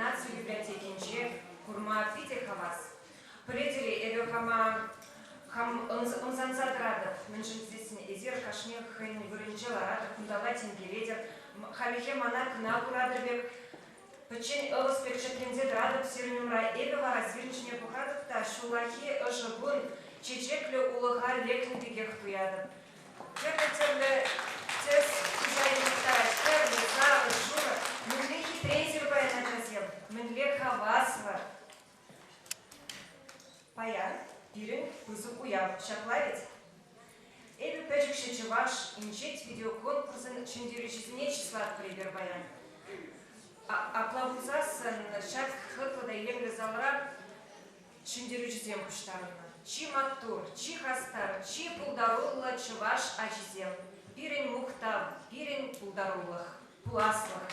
Наци библиотекинче курма питӗ хавас. Пӗлетӗр-и, эпӗ хама хам ӑмсанса тӑратӑп, мӗншӗн тесен эсир кашни хӑйӗн вырӑнӗнче ларатӑр, кунталла тинкеретӗр. Хальлӗхе мана кӑна куратӑр пек, пӗччен ӑвӑс пек ҫӗкленсе тӑратӑп сирӗн умра. Эпӗ вара сирӗн ҫине пӑхатӑп та ҫуллахи ӑшӑ кун чечеклӗ улӑха лекнӗ пекех туятӑп. Тӗрлӗ-тӗрлӗ тӗс куҫа йӑмӑхтарать, хӗрлӗ, сарӑ, шурӑ. Мӗнле хитресӗр паян ачасем, мӗнле хаваслӑ. Паян пирӗн пысӑк уяв, ҫапла вӗт? Эпӗ пӗчӗкҫӗ чӑваш инҫет видеоконкурсӑн ҫӗнтерӳҫисене чыслатпӑр эпир паян. Апла пулсассӑн ҫак хӑтлӑ та илемлӗ залра ҫӗнтерӳҫӗсем пуҫтарӑннӑ. Чи маттур, чи хастар, чи пултаруллӑ чӑваш ачисем. Пирӗн мухтав, пирӗн пултарулӑх, пуласлӑх.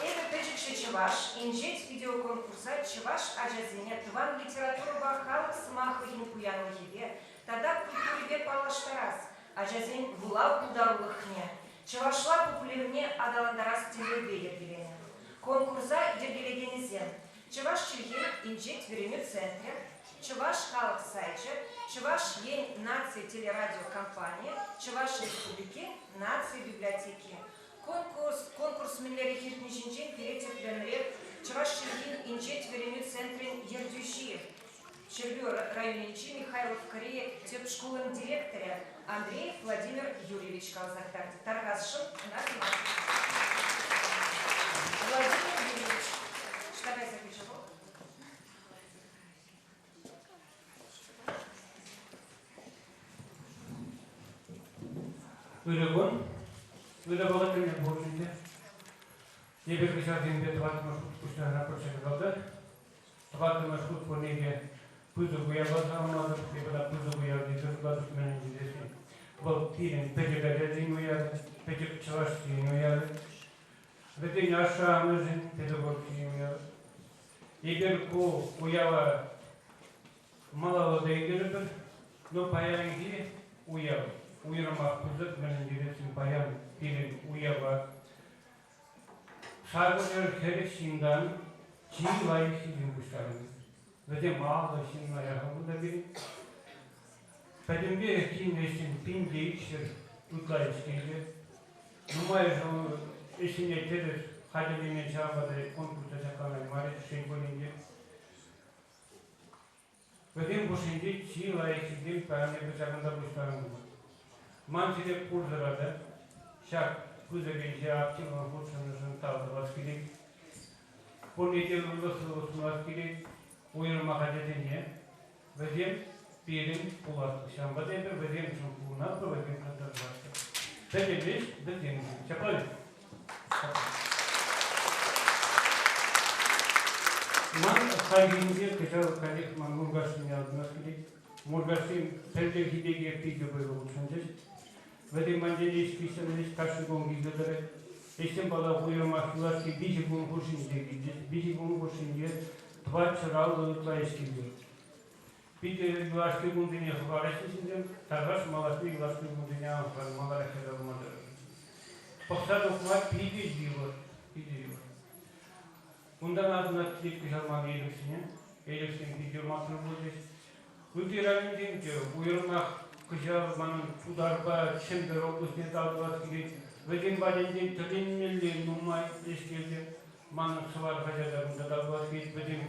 Эпӗ пӗчӗкҫӗ чӑваш инҫет видеоконкурса чӑваш ачасене тӑван литературӑпа халӑх сӑмахлӑхӗн пуянлӑхӗпе тата культурипе паллаштарас, ачасен вулав пултарулӑхне, чӑвашла пуплевне аталантарас тӗллевпе йӗркеленӗ. Конкурса йӗркелекенӗсем Чӑваш чӗлхин инҫет вӗренӳ центрӗ, Чӑваш халӑх сайчӗ, Чӑваш Ен наци телерадиокомпанийӗ, Чӑваш Республикин наци библиотеки. Конкурс, конкурс мӗнлерех иртни ҫинчен пире тӗплӗнрех Чӑваш чӗлхин инҫет вӗренӳ центрӗн ертӳҫи, Ҫӗрпӳ районӗнчи Михайловкӑри тӗп шкулӑн директорӗ Андреев Владимир Юрьевич каласа кӑтартӗ. Тархасшӑн, ӑна сӑмах. Владимир Юрьевич, ӑҫта кайса кӗчӗ вӑл? Ырӑ кун. Ырӑ вӑхӑт тӗлне пулчӗ ӗнтӗ. Эпир кӑҫалхинпе тӑваттӑмӗш хут пуҫланӑ рапорт ҫакӑнта. Тӑваттӑмӗш хут пурне те пысӑк уява саламлатӑп. Эпӗ ӑна пысӑк уяв тесе шутлатӑп, мӗншӗн тесен вӑл пирӗн пӗчӗк ачасен уявӗ, пӗчӗк чӑвашсен уявӗ. Вӗсен ашшӗ-амӑшӗн педагогсен уявӗ. Эпир ку уява малалла та ирттерӗпӗр, но паянхи уяв уйрӑмах пысӑк, мӗншӗн тесен паян пирӗн уява Шакӑр 40 ҫынтан чи лайӑххисем пуҫтарӑннӑ. Вӗсем 50 ҫынна яхӑн кунта пирӗн. Пӗтӗмпех килнӗ ӗҫсем 1200 ытла ӗҫ килчӗ. Нумайӑшӗ ӗҫсене тӗрӗс хатӗрлемен, ҫавӑнпа та конкурса ҫакланаймарӗ, шел пулин те. Вӗсем хушшинче чи лайӑххисем паян эпӗ ҫакӑнта пуҫтарӑнтӑмӑр. Ман сире пурсӑра та ҫак пысӑк ӗҫе активлӑ хутшӑннӑшӑн тав тӑвас килет. Пурне те ырлӑх-сывлӑх сунас килет, уйрӑмах ачасене. Вӗсем пирӗн пуласлӑх. Ҫавӑнпа та эпир вӗсемшӗн пурӑнатпӑр, вӗсемшӗн тӑрӑшатпӑр. Пӗтӗм ӗҫ вӗсемшӗн. Ҫапла-и? Ман хальхинче кӑҫал каллех ман Муркашсене асӑнас килет. Муркашсем пӗлтӗрхи пекех питӗ вӑйлӑ хутшӑнчӗҫ. Вӗсем ман ӗҫ хыҫҫӑн ӗҫ кашни кун килсе тӑрать. Ӗҫсем паллах уйрӑмах юлашки 3 кун хушшинче килчӗҫ. 3 кун хушшинче 450 ытла ӗҫ килчӗ. Питӗ юлашки кунсене хӑвараҫҫӗ ҫынсем, тархас малашне юлашки кунсене ан хӑвар, маларах хӑварма тӑрӑшӑр. Пӑхса тухма питӗ йывӑр, питӗ йывӑр. Унтан асӑнать килет кӑҫал ман Элӗксене. Элӗксем питӗ маттур пулчӗҫ. Ытти районсем те уйрӑмах кӑҫал манӑн Тутарпа Чӗмпӗр облаҫне тав тӑвас килет. Вӗсем патӗнчен тӗлӗнмелле нумай ӗҫ килчӗ. Манӑн Сӑвар хаҫата кунта тав тӑвас килет. Вӗсем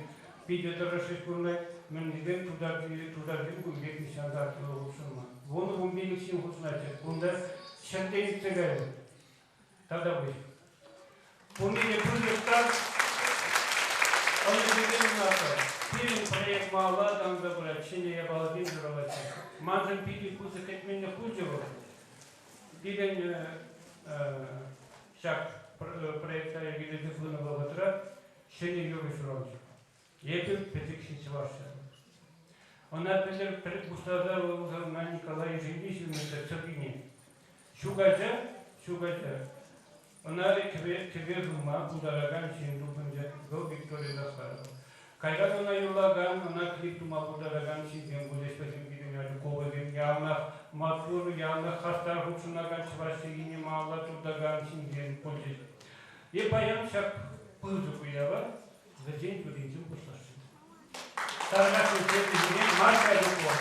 питӗ тӑрӑшрӗҫ курӑнать. Мӗн тесен тутарсем кун пек нихҫан та активлӑ хутшӑнман. 10-15 ҫын хутшӑнатчӗ. Кунта ҫӗртен иртсе кайрӗ. Тата пуҫ. Пурне те пысӑк тав. Ӑнӑҫусем сунатпӑр. Пирӗн проект малалла аталанса пырать, ҫӗнӗ япаласем ҫуралаҫҫӗ. Маншӑн питӗ пысӑк кӗтменлӗх пулчӗ вӑл. Пирӗн ҫак проекта йӗркелесе пынӑ вӑхӑтра ҫӗнӗ юрӑ ҫуралчӗ. Эпӗ пӗчӗкҫӗ чӑвашҫӑ. Ӑна пӗлтӗр пӗр пуҫласа ӑна Николай Ишенти ҫырнӑччӗ сӑввине. Ҫу каҫа, ҫу каҫа ӑна кӗве хывма пултаракан ҫын тупӑнчӗ, вӑл Виктория Захарова. Кайран ӑна юрлакан, ӑна клип тума пултаракан ҫынсем пулӗҫ вӗсем пирӗн Алюковӑсем яланах маттур, яланах хастар хутшӑнакан чӑваш чӗлхине малалла туртакан ҫынсем пулчӗҫ. Е паян ҫак пысӑк уява вӗсен юррисем пуҫласшӑн. Тархасшӑн сцена Марка Юхова.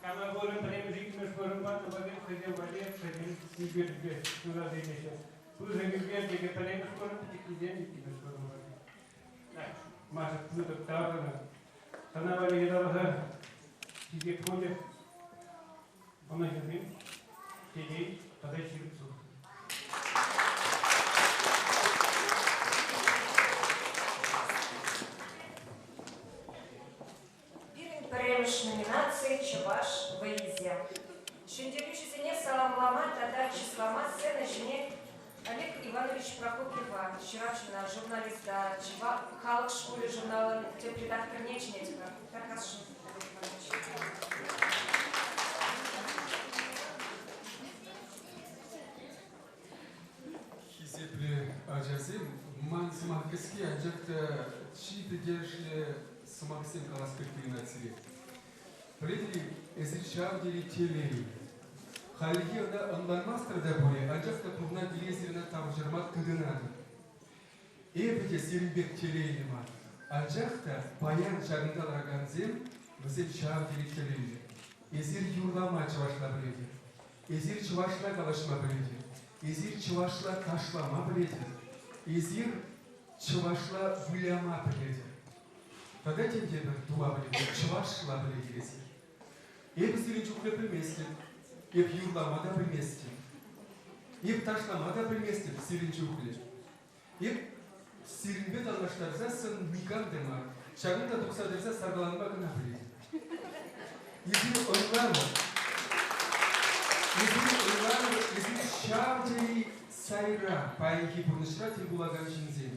Кама вырӑн пӗрремӗш иккӗмӗш вырӑнпа тупакан хӑйсем валли хӑйсем ӳкерчӗкпе суйласа илеҫҫӗ. Пысӑк ӳкерчӗкӗ пӗрремӗш вырӑн, пӗчӗккисем иккӗмӗш вырӑн валли. Маша, пысӑк тав сана. Сана валли ятарласа хисеп хучӗ. Ӑнӑҫусем, телей тата ҫирӗп сывлӑх. Пирӗн пӗрремӗш номинаци Чӑваш вӑййисем. Ҫӗнтерӳҫӗсене саламлама тата чыслама сцена ҫине Олег Иванович Прокопьева, ҫыравҫӑна, журналиста, Халӑх шкулӗ журналӑн тӗп редакторне чӗнетпӗр. Тархасшӑн, Олег Иванович. Хисеплӗ ачасем, ман сӑмах кӗске, анчах та чи пӗлтерӗшлӗ сӑмахсем калас пек туйӑнать сире. Пӗлетӗр-и, эсир ҫав тери телейлӗ. Хальлӗхе ӑна ӑнланмастӑр та пулӗ, анчах та пурӑна киле эсир ӑна тавҫӑрма тытӑнатӑр. Эпӗ те сирӗн пек телейлӗ мар. Анчах та паян ҫакӑнта ларакансем, вӗсем ҫав тери телейлӗ. Эсир юрлама чӑвашла пӗлетӗр. Эсир чӑвашла калаҫма пӗлетӗр. Эсир чӑвашла ташлама пӗлетӗр. Эсир чӑвашла выляма пӗлетӗр. Тата тем тепӗр тума пӗлетӗр. чӑвашла пӗлетӗр эсир. Эпӗ сирӗн чухлӗ пӗлместӗп. Эп юрлама та пӗлместӗп. Эп ташлама та пӗлместӗп сирӗн чухлӗ. Эп сирӗнпе танлаштарсассӑн никам та мар. Ҫакӑнта тухса тӑрса саркаланма кӑна пӗлетӗп. Эсир ӑнланӑр. Эсир ӑнланӑр, эсир ҫав тери сайра паянхи пурнӑҫра тӗл пулакан ҫынсем.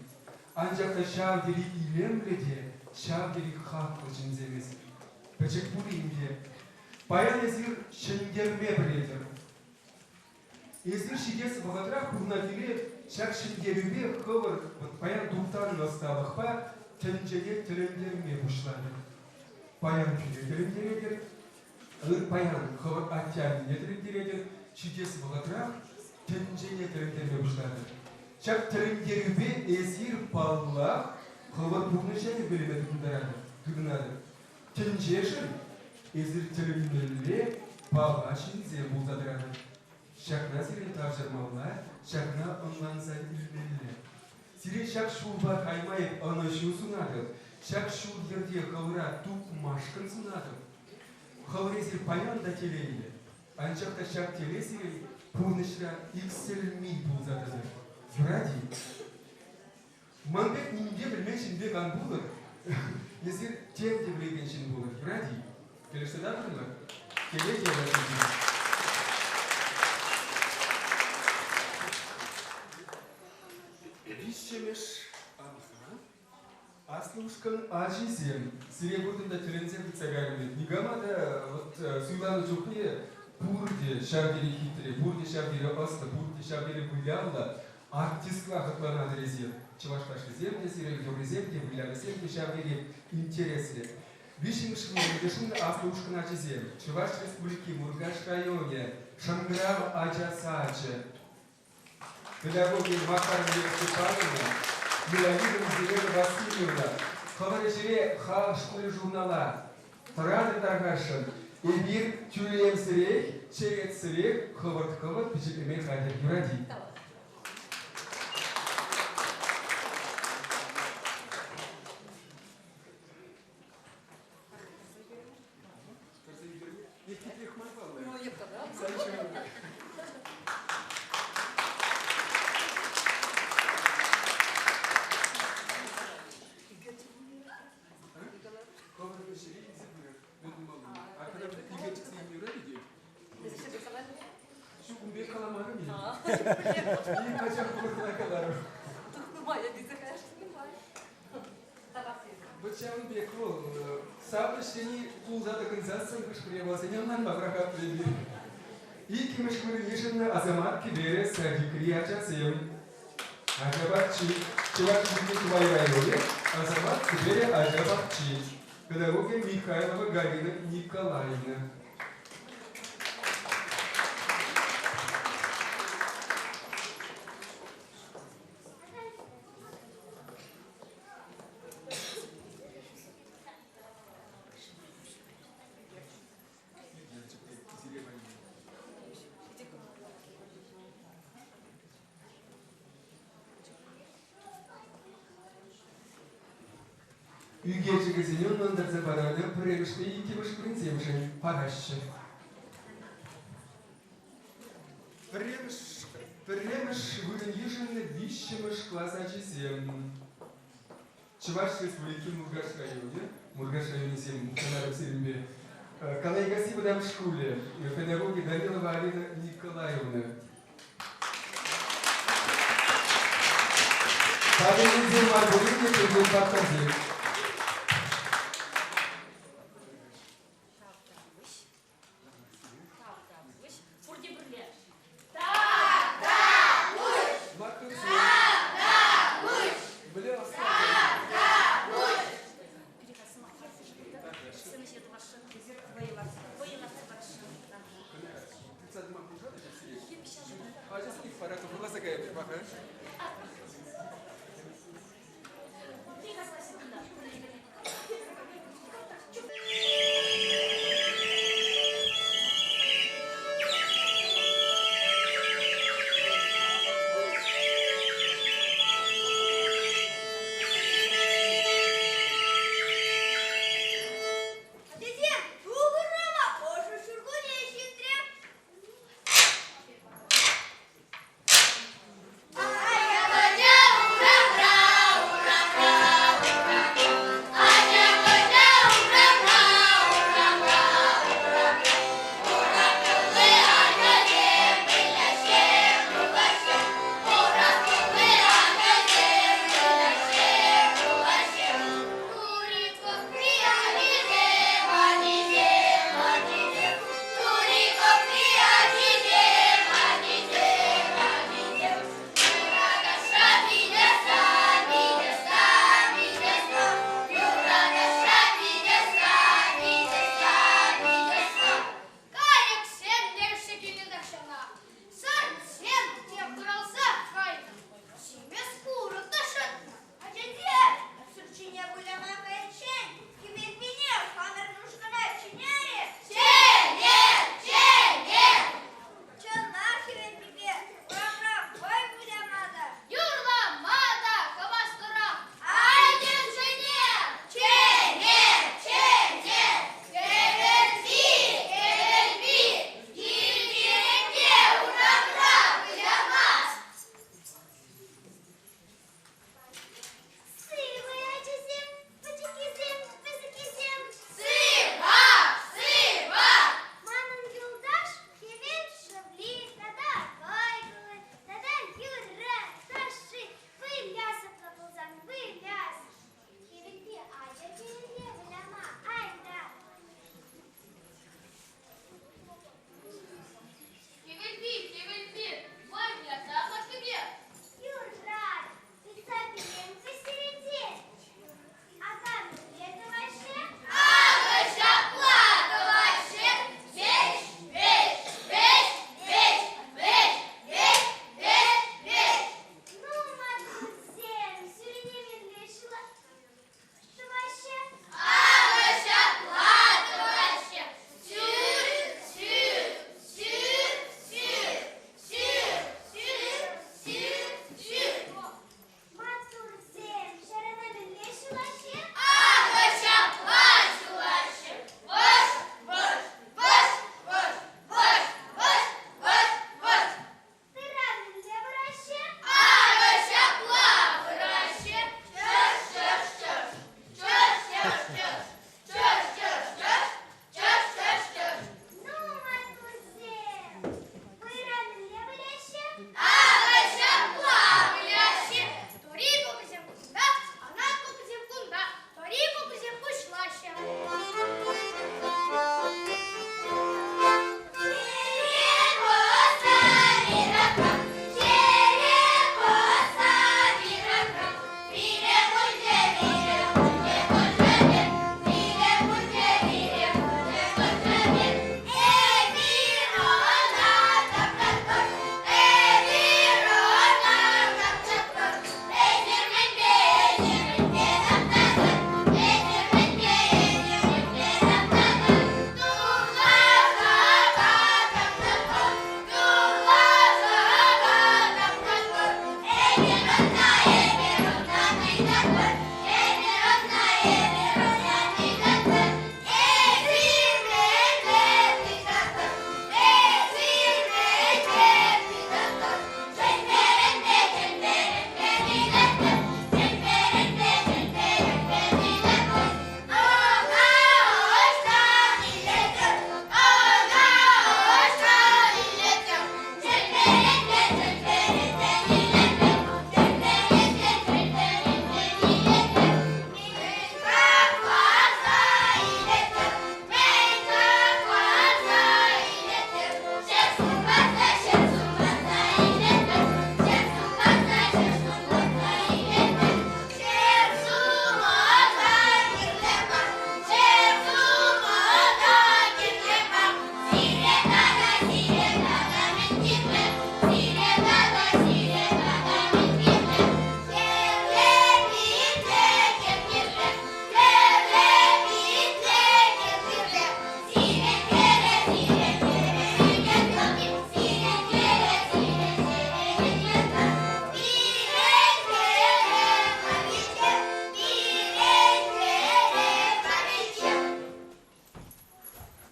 Анчах та ҫав тери илемлӗ те ҫав тери хаклӑ ҫынсем эсир. Пӗчӗк пулин те. Паян эсир ҫӗнтерме пӗлетӗр. Эсир ҫитес вӑхӑтрах пурӑна-киле ҫак ҫӗнтерӳпе хӑвӑр паян туптаннӑ ӑсталӑхпа тӗнчене тӗлӗнтерме пуҫланӑ. Паян пире тӗлӗнтеретӗр, паян хӑвӑр атте-аннене тӗлӗнтеретӗр, ҫитес вӑхӑтрах тӗнчене тӗлӗнтерме пуҫланӑ. Ҫак тӗлӗнтерӳпе эсир, паллах, хӑвӑр пурнӑҫа йӗркелеме тытӑнатӑр. Тӗнчешӗн эсир тӗлӗнмелле паха ҫынсем пулса тӑратӑр. Ҫакна сирӗн тавҫӑрмалла, ҫакна ӑнланса илмелле. Сире ҫак ҫулпа кайма эп ӑнӑҫу сунатӑп, ҫак ҫул-йӗрте хӑвӑра тупмашкӑн сунатӑп. Хӑвӑр эсир паян та телейлӗ, анчах та ҫак телей сирӗн пурнӑҫра иксӗлми пулса тӑтӑр. Юрать-и? Ман пек нимте пӗлмен ҫын пек ан пулӑр. Эсир тем те пӗлекен ҫын пулӑр. Юрать-и? Килӗшсе татӑрмӑр? Телей те ҫынсем. Виҫҫӗмӗш анха аслӑ ушкӑн ачисем сире куртӑм та тӗлӗнсе хытса кайрӑм. Никама та вот суйланӑ чухне пурте ҫав тери хитре, пурте ҫав тери ӑслӑ, пурте ҫав тери выляллӑ. Артистла хӑтланатӑр эсир. Чӑваш ташшисем те сирӗн, юррисем те, вылявӗсем те ҫав тери интереслӗ. Виҫҫӗмӗш йышӑннӑ аслӑ ушкӑн ачисем Чӑваш Республики Муркаш районӗ Шӑнкӑрав ача сачӗ педагогӗ Макар Степановна, Леонида Елена Васильевна хӑвӑр ӗҫӗре халӑх шкулӗ журнала тӑратӑр тархасшӑн. Эпир тӳлевсӗрех, черетсӗрех хӑвӑрт-хӑвӑрт пичетлеме хатӗр. Юрать-и? Ҫук, ун пек каламарӑм-и? Пачах урӑхла каларӑм. Вӑт ҫавӑн пек вӑл. Савӑнӑҫ тени пулса тӑкӑнсассӑн хӑш-пӗр япаласене ӑнланма пӑрахатпӑр эпир. Иккӗмӗш вырӑн йышӑннӑ Асамат кӗперӗ садикри ачасем. Ача пахчи. Чӑваш Республикин Тӑвай районӗ Асамат кӗперӗ ача пахчи. Педагогӗ Михайлова Галина Николаевна. Ӳкерчӗкӗсене ӑнлантарса паракан пӗрремӗшпе иккӗмӗш вырӑнсемшӗн параҫҫӗ. Пӗрремӗш, пӗрремӗш вырӑн йышӑннӑ виҫҫӗмӗш класс ачисем. Чӑваш Республикин Муркаш районӗ, Муркаш районӗсем мухтанатӑп сирӗнпе, Калайкасси вӑтам шкулӗ, педагогӗ Данилова Алина Николаевна. Патӑрьелсем мар пулин те чӑн-чӑн паттӑрсем. Тавтапуҫ. Пурте пӗрле. Тавтапуҫ! Тавтапуҫ! Тавтапуҫ! Пире сӑмах парса сцена ҫине тухасшӑн. Вӑйлатса парасшӑн. Ачасем пара тухӑрласа кайрӗ, паха.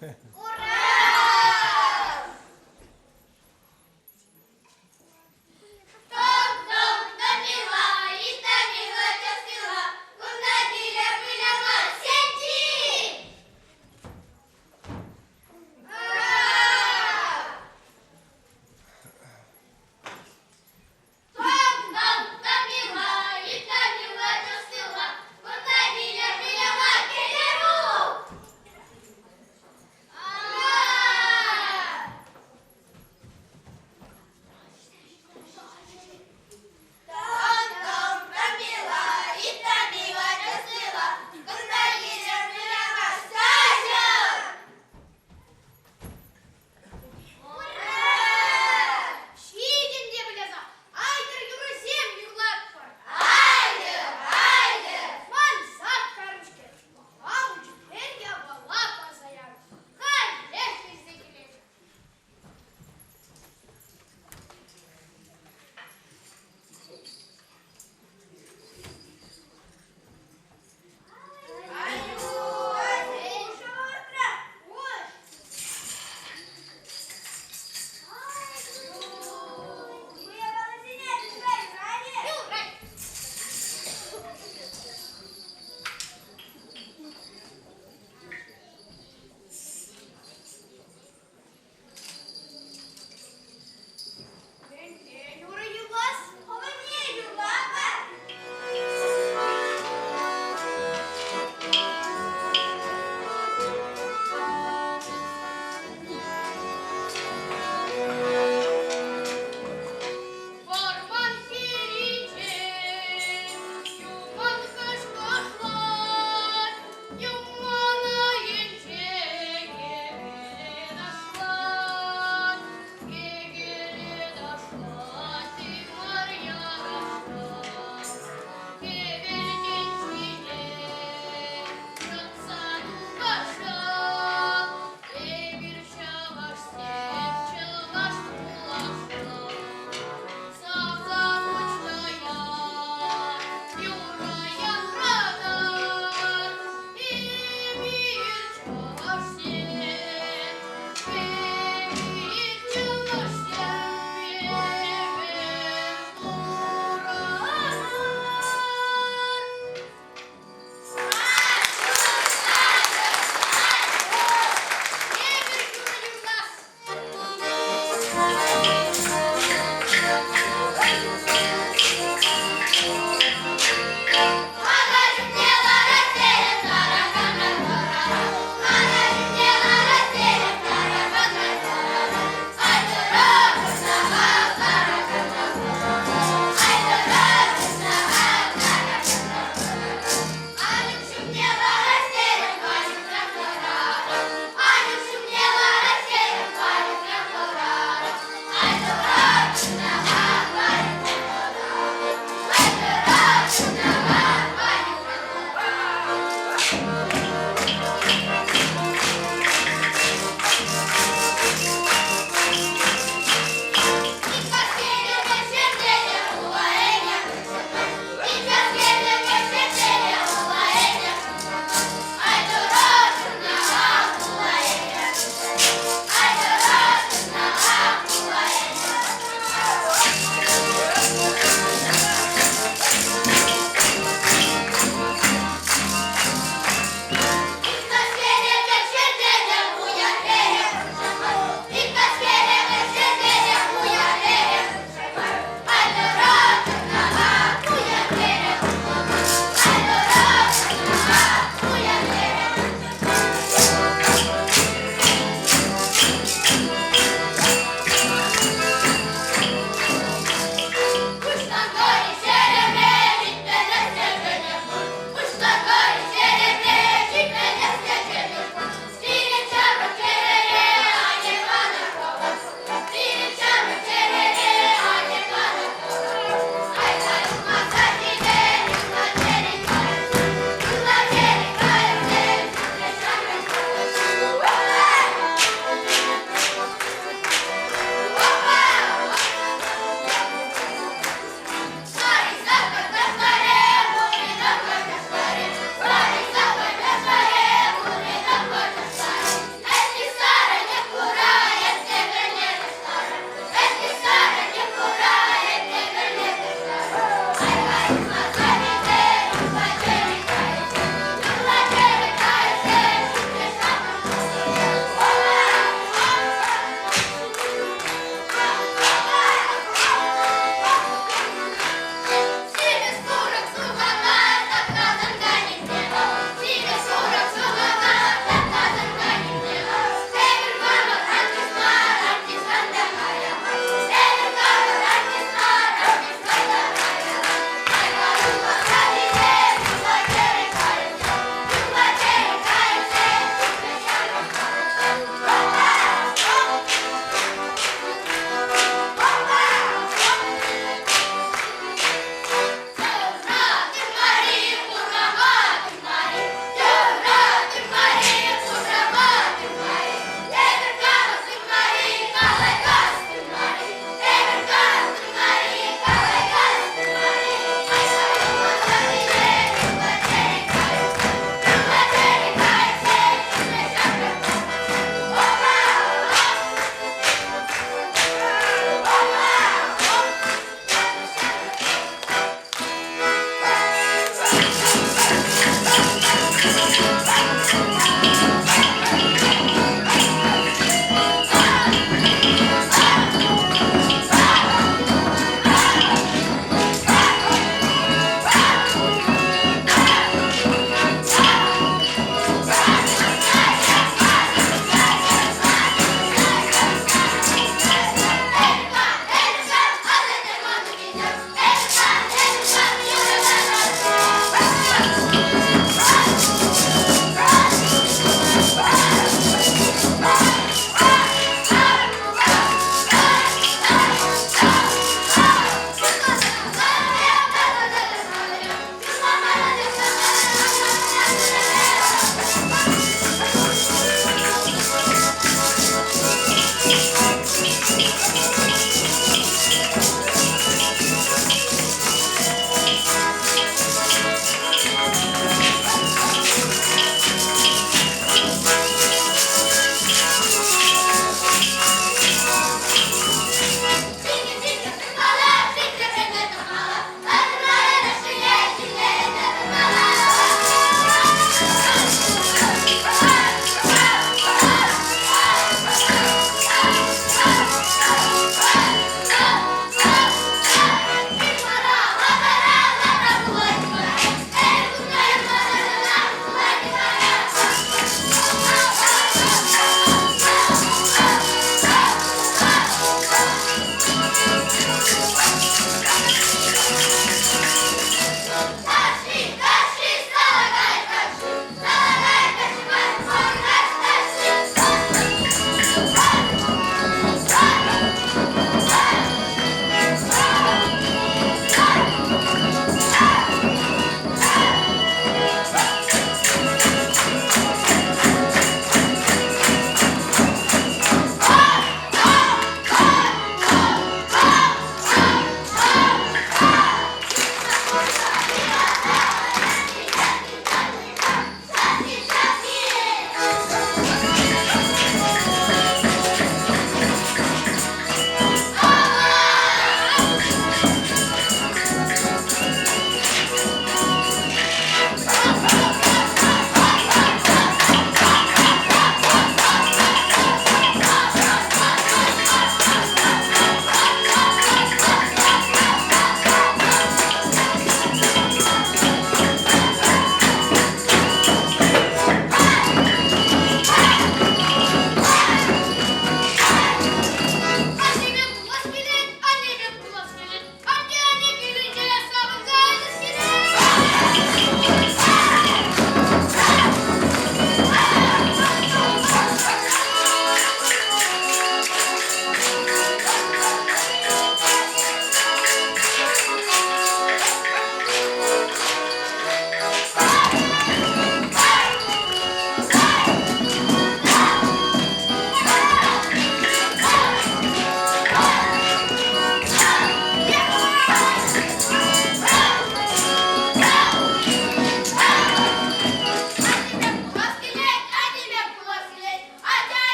Ура! Ток-ток, томила, и томила часила, кунта килӗр выляма, сенчи! Ура! Ток-ток, томила, и томила часила, кунта килӗр выляма, кӗтерук!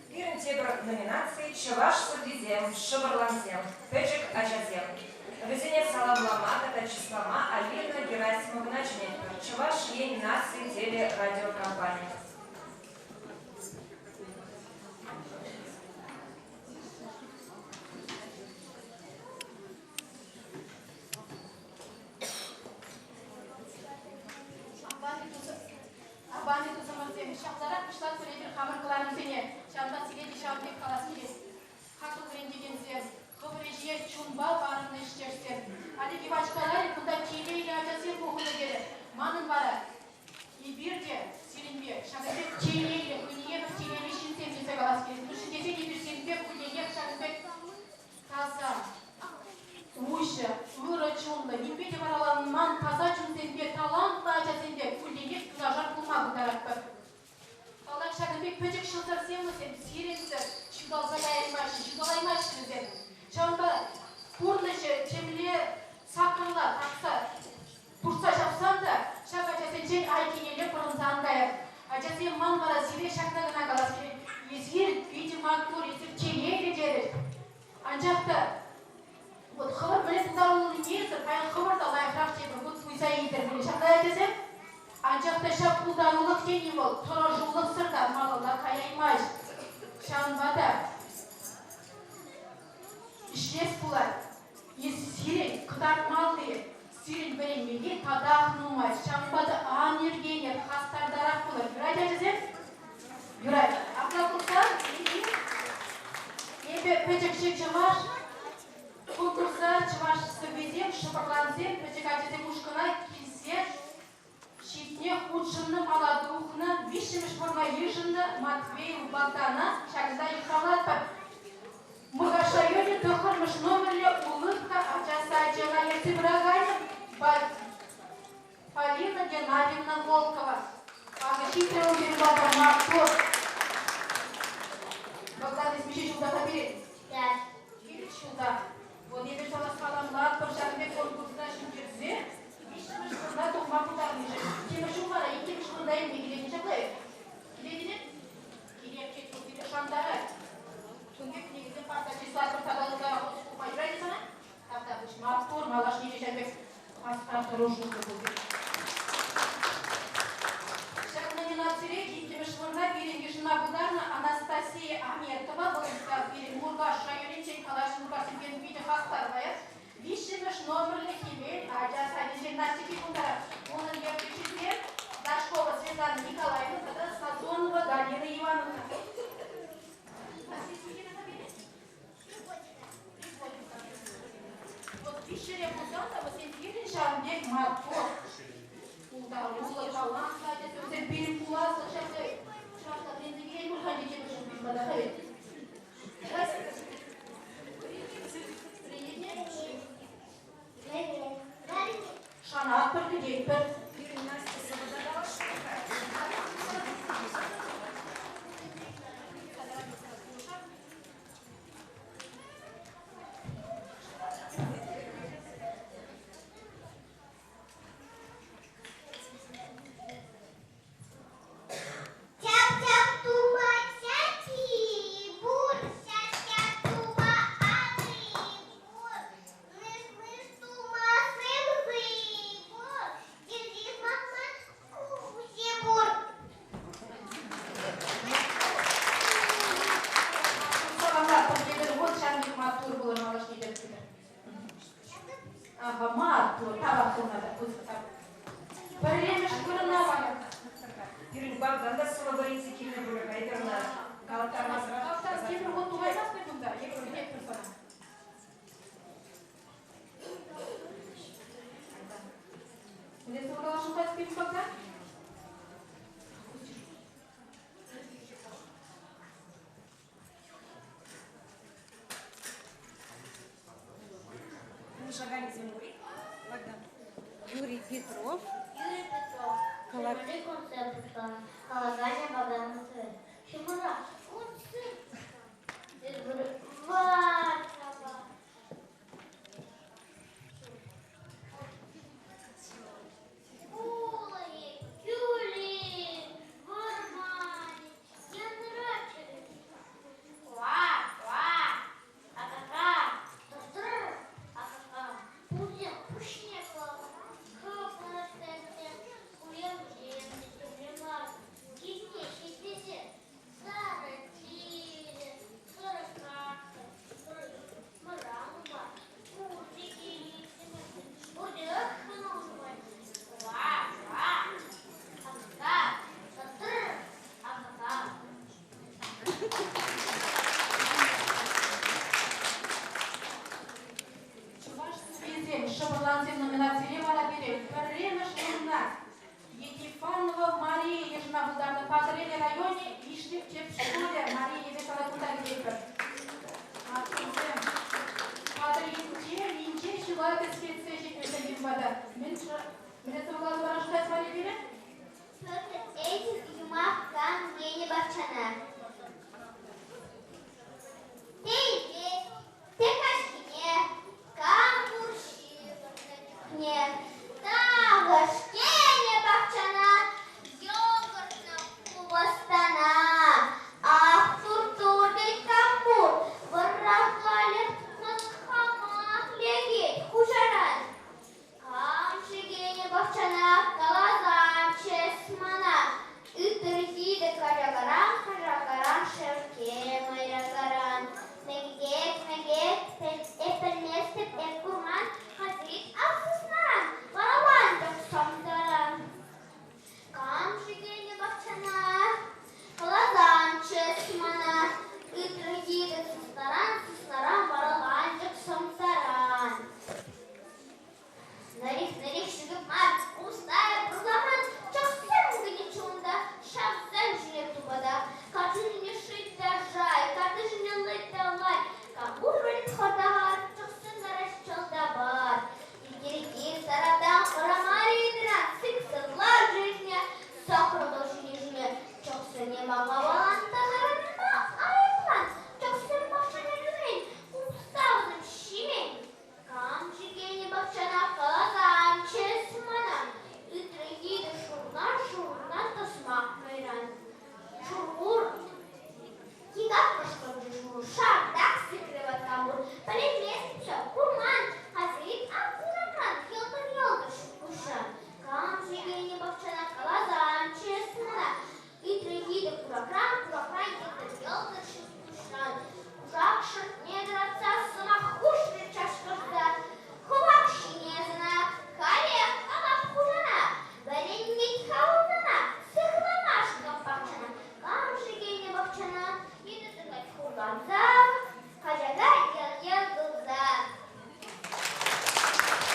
Пирӗн тепӗр номинаци чӑваш сӑввисем, шӑпӑрлансем, пӗчӗк ачасем. Вӗсене саламлама тата чыслама Алина Герасимовӑна чӗнетпӗр, Чӑваш Ен наци телерадиокомпани. Аван-и, тусӑмӑрсем, ҫапларах пуҫлатпӑр эпир хамӑр кӑларӑмсене. Ҫавӑнпа сире те ҫавӑн пек калас килет. Хаклӑ вӗрентекенсем, хӑвӑр ӗҫе чунпа парӑннӑ ӗҫтешсем. Олег Иванович каларӗ, кунта телейлӗ ачасем пухӑннӑ терӗ. Манӑн вара эпир те сирӗнпе ҫакӑн пек телейлӗ, хӑйне евӗр телейлӗ ҫынсем тесе калас килет. Мӗншӗн тесен эпир сирӗнпе кулленех ҫакӑн пек таса, уҫӑ, ырӑ чунлӑ, нимпе те вараланман таса чунсемпе, талантлӑ ачасемпе кулленех юнашар пулма пултаратпӑр. Паллах, ҫакӑн пек пӗчӗк ҫӑлтӑрсем вӗсем сирӗнсӗр ҫуталса каяймаҫҫӗ, ҫуталаймаҫҫӗ вӗсем. Ҫавӑнпа пурнӑҫӗ темле саккӑрла татса туртса ҫапсан та ҫак ачасенчен айккинелле пӑрӑнса ан кайӑр. Ачасем, ман вара сире ҫакна кӑна калас килет. Эсир питӗ маттур, эсир телейлӗ терӗр. Анчах та вот хӑвӑр мӗнле пултаруллине паян хӑвӑр та лайӑхрах тепӗр хут туйса илтӗр пулӗ ҫакна ачасем. Анчах та ҫак пултарулӑх тени вӑл тӑрӑшулӑхсӑр та малалла каяймасть. Ҫавӑнпа та ӗҫлес пулать. Сирӗн кӑтартмалли, сирӗн вӗренмелли татах нумай. Ҫавӑнпа та ан ӳркенӗр, хастартарах пулӑр. Юрать, ачасем? Юрать. Апла пулсан эпӗ пӗчӗкҫӗ чӑваш конкурса чӑваш сӑввисем, шӑпӑрлансем, пӗчӗк ачасем ушкӑна килсе ҫитне хутшӑннӑ, мала тухнӑ, виҫҫӗмӗш вырӑна йышӑннӑ Матвеев Богдана ҫакӑнта йыхравлатпӑр. Муркаш районӗ тӑххӑрмӗш номерлӗ Улыбка ача сачӗ ӑна ертсе пыраканӗ Полина Геннадьевна Волкова. Акӑ ҫитрӗ вӑл пирӗн пата, маттур. Богдан, эс миҫе ҫулта-ха пирӗн? Пять. Пилӗк ҫулта. Вот эпир сана саламлатпӑр ҫакӑн пек конкурсра ҫӗнтерсе виҫҫӗмӗш вырӑна тухма пултарнишӗн. Тепӗр ҫул вара иккӗмӗш вырӑна илме килетӗн ҫапла-и? Килетӗн-и? Килеп тет вӑл пире шантарать. Кун пек кӗнекесем парса чыслатпӑр тата ытларах ӑс пухма юрать-и сана? Тавтапуҫ, маттур, малашне те ҫав пек хастар тӑрӑшуллӑ пул. Ҫак номинацире иккӗмӗш вырӑна пирӗн йышӑнма пултарнӑ Анастасия Аметова, вӑл пирӗн Муркаш районӗнчен калаҫнӑ Муркашсемпе питӗ хастар паян. Виҫҫӗмӗш номерлӗ Хӗвел ача садӗнчен Настя пултарать. Унӑн ертӳҫисем Дашкова Светлана Николаевна тата Сазонова Галина Ивановна. Вот виҫҫӗре пулсан та вӗсем пирӗн ҫавӑн пек маттур, пултаруллӑ, талантлӑ ачасем, вӗсем пирӗн пуласлӑх ҫакса чӑвашла вӗренсе килен пуль-ха тесе пата Шанатпӑр, кӗтетпӗр. Пирӗн Настя сӑвӑ та каласшӑн-ха. Тяп-тяп тума тяти бур, ся-ся тума аты бур, мыш-мыш тума сымсы бур, кирзис мама кусе бур. Саламлатпӑр тепӗр хут ҫавӑн пек маттур пулӑр малашне те Ага, маттур, тавах пулма та пысӑк тав. Пӗрремӗш вырӑна вара. Пирӗн Богдан та сӑвӑ вӗренсе килнӗ пулӗ, айтӑр ӑна калаттармасӑрах. Калаттарас тепӗр хут тухаймастпӑр кунта, эпир кӗтетпӗр сана. Мӗнле сӑвӑ каласшӑн-ха пирӗн Богдан? Шагалисем пур-и? Богдан. Юрий Петров. Юрий Петров. Калакри концерт пуҫланӑ. Калаканӗ Богдан Ҫумра концерт. Варкава. Пулӑ, кӳлли, вӑрманӗ, янра.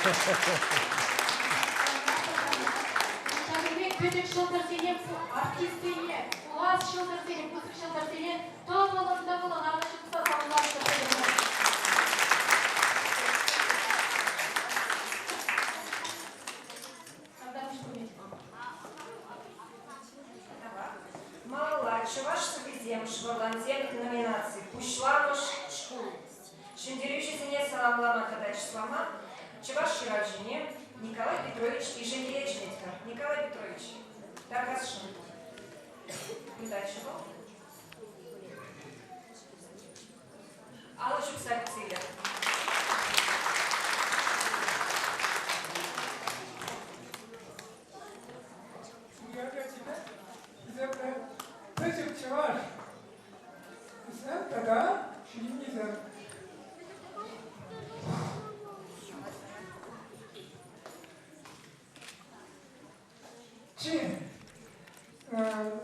Ҫакӑн пек пӗчӗк ҫӑлтӑрсене, артистсене, пулас ҫӑлтӑрсене, пысӑк ҫӑлтӑрсене тӑвӑлӑн-тӑвӑлӑн алӑ ҫупса саламлатпӑр. Малалла чӑваш сӑввисем шӑпӑрлансем номинаци Пуҫламӑш шкул. Ҫӗнтерӳҫӗсене саламлама тата чыслама чӑваш ҫыравҫине Николай Петрович Ишемпее чӗнетпӗр. Николай Петрович, тархасшӑн. Кунтаччӗ вӑл. Алӑ ҫупса кӗтсе илер. Хисеплӗ пӗчӗк чӑваш вӗсем тата ҫитӗннисем. Чи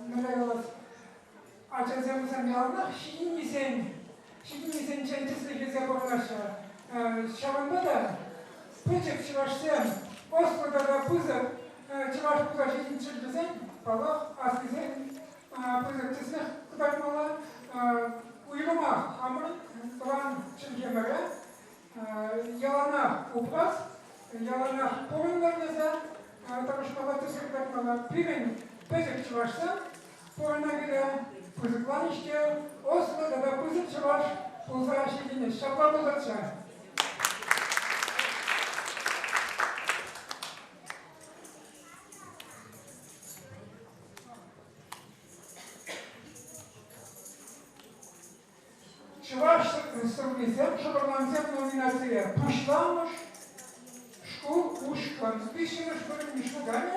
мӗнле калас, ачасем вӗсем яланах ҫитӗннисен ҫитӗннисенчен тӗслӗх илсе пурӑнаҫҫӗ. Ҫавӑнпа та пӗчӗк чӑвашсем ӑслӑ тата пысӑк чӑваш пулса ҫитӗнччӗр тесен, паллах, аслисен пысӑк тӗслӗх кӑтартмалла. Уйрӑмах хамӑрӑн тӑван чӗлхемӗре яланах упрас, яланах пурӑнтӑр тесе тӑрӑшмалла, тӗслӗх кӑтартмалла. Пирӗн пӗчӗк чӑвашсем пурӑна киле пысӑкланӗҫ те ӑслӑ тата пысӑк чӑваш пулса ҫитӗнӗҫ. Ҫапла пултӑрччӗ. Чӑваш сӑввисем шӑпӑрлансем номинацире пуҫламӑш шкул ушкӑн виҫҫӗмӗш вырӑн йышӑнаканӗ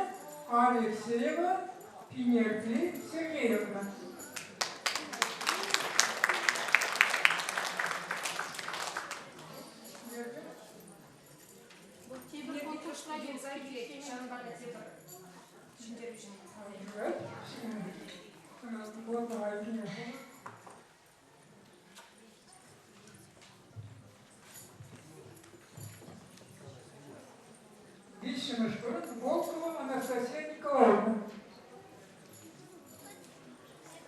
Алексеева Пинерти Сергеевна. Тепӗр конкурсра юлса килет, ҫавӑнпа та тепӗр ҫӗнтерӳҫӗн. Виҫҫӗмӗш вырӑн Волкова Анастасия Николаевна.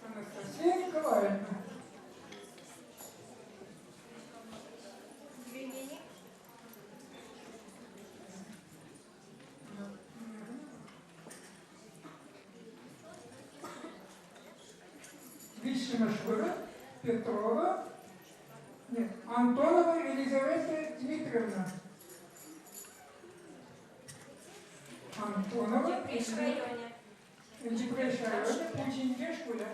Анастасия Николаевна. Виҫҫӗмӗш вырӑн Петрова, нет, Антонова Елизавета Дмитриевна. Антонова. Йӗпреҫ районӗ. Йӗпреҫ районӗ, Пучинке шкулӗ.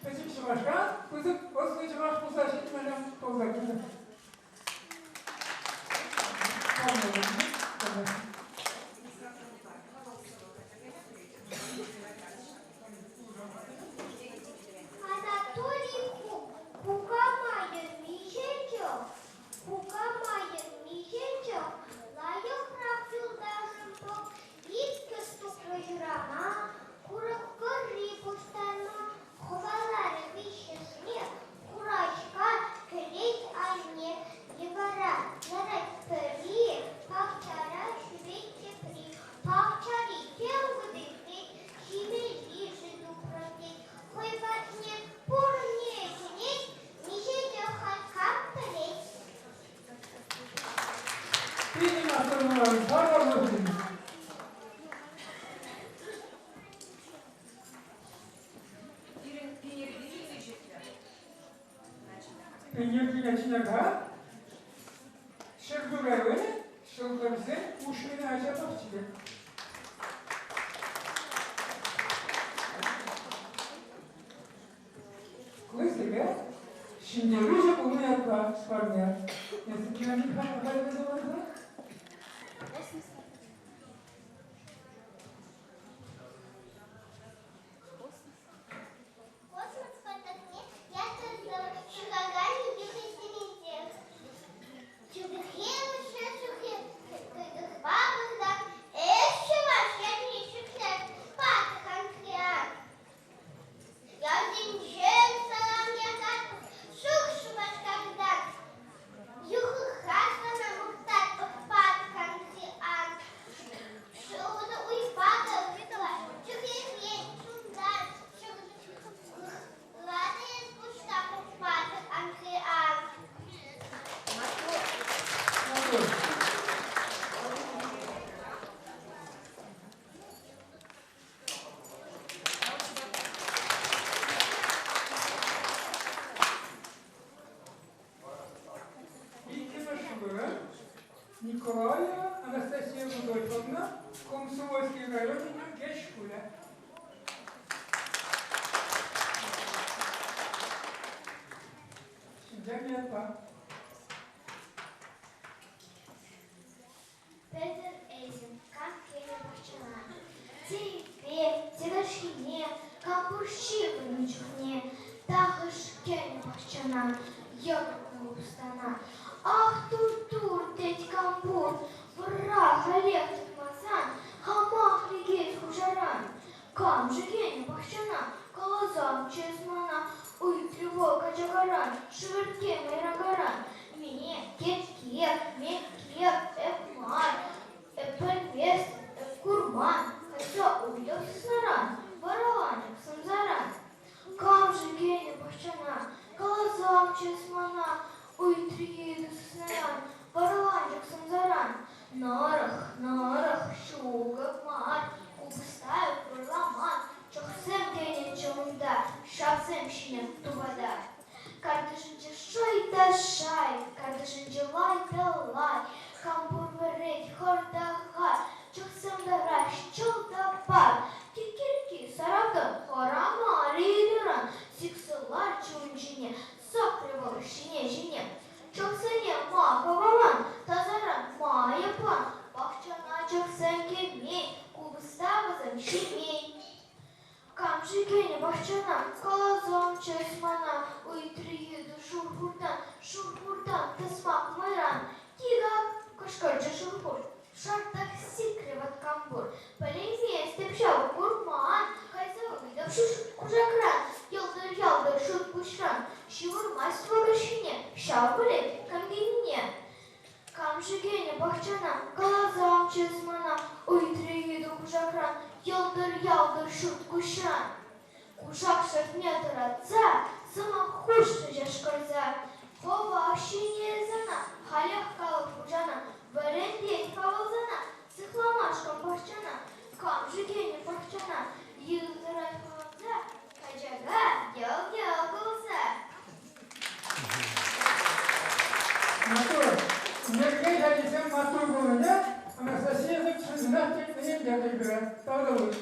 Пӗчӗк чӑвашра пысӑк ӑслӑ чӑваш пулса ҫитмелле пулса килнӗ. Анатолий кукамайӑн миҫе чӑх, кукамайӑн миҫе чӑх, лайӑхрах юлташӑм пӑх, иккӗш тухрӗ ҫурама, курӑк вӑрри пуҫтарма, хӑваларӗ виҫҫӗшне Хураҫка кӗлет айне йӑвара ларать пӗри, пахчара ҫӳрет тепри. Пахчари тем кӗтесрен ҫимеллишӗн тухрӑм тет. Хӑй патне пурне чӗнет, миҫе те халь кам пӗлет. Пирӗн асӑнмалли паллӑ Пирӗн пинерпи килсе ҫитрӗ. Пинерпине чӗнер-ха. Ҫӗрпӳ районӗ Ҫӑлтӑрсен ушкӑнӗ ача пахчи. Кӑсӑкӗ ҫӗнтерӳҫӗ пулнӑ ятпа парне. Эсӗ Михаил Михайловна? Космос патакне ятарлӑ ҫыхакан йӑхӗсенчен. Чӳхе шухӑшпа пырсан ӗҫ чӑваш ятне ҫӗклет патӑк Андриян. Ялсенчен Ивановна, Комсомольски районӗн Нӗркеҫ шкулӗ. Ҫӗнтернӗ ятпа. Пӗтӗм ӗҫӗм кам кӗнӗ пахчана. Тирпе, тӗкӗрҫине, кампур ҫыхӑннӑ чухне тахӑш кӗнӗ пахчана, йӑкӑртнӑ лупстана. Ах, тур-тур, тет Кампур, вӑрра халех тытмасан хамах лекет хушаран. Кам-ши кӗнӗ пахчана, каласамччӗ эс мана, ыйтрӗ вӑл качакаран, шӗвӗркке мӑйракаран. Ме, кеккек, меккек, эп мар, эп пӗлместӗп, эп курман, кайса ыйтӑп сыснаран, вараланчӑк сӑмсаран. Кам-ши кӗнӗ пахчана, каласамччӗ эс мана, ыйтрӗ йытӑ сыснаран, вараланчӑк сӑмсаран. Нӑрӑх, нӑрӑх, ҫукӑк мар, купӑста вӑрламан, чӑхсем тенӗччӗ унта, ҫавсем ҫине тупата. Картишӗнче шай та шай, картишӗнче лай та лай, кам пур вӗрет хӑр та хар, чӑхсем тӑраҫ чӑл та пар. Киккирикки саратӑн хӑрама ыйтуран сиксе ларчӗ ун ҫине, сӑхрӗ вӑл ҫине-ҫине. Чӑхсене ма хӑвалан, тасаран ма айӑплан, пахчана чӑхсем кӗмен, купӑста вӗсем ҫимен. Кам-ши кӗнӗ пахчана, каласамччӗ эс мана, ыйтрӗ йытӑ шур хуртан, шур хуртан тӑсмак мӑйран. Тикак! кӑшкӑрчӗ шур хурт. Шартах сикрӗ ват Кампур. Пӗлейместӗп ҫав, курман, кайса ыйтӑп кушакран, йӑлтӑр-ялтӑр шут куҫран. Ҫывӑрмасть вӑл каҫхине, ҫав пӗлет кам килнине. Кам-ши кӗнӗ пахчана, каласамччӗ эс мана, ыйтрӗ йытӑ кушакран, йӑлтӑр-ялтӑр ҫут куҫран. Кушак шӑртне тӑратса, сӑмах хушрӗ чашкӑрса. Хӑвах ҫине эс ӑна, халех калӑп хуҫана, вӗрентет-ха вӑл сана, сыхламашкӑн пахчана. Кам-ши кӗнӗ пахчана, йытӑ тӑрать хӑванса, качака йӑл-йӑл кулса. Маттур. Нӗркеҫ ачисем маттур пулнине Анастасия чӑн-чӑнах ӗнентернӗ пире. Тавтапуҫ.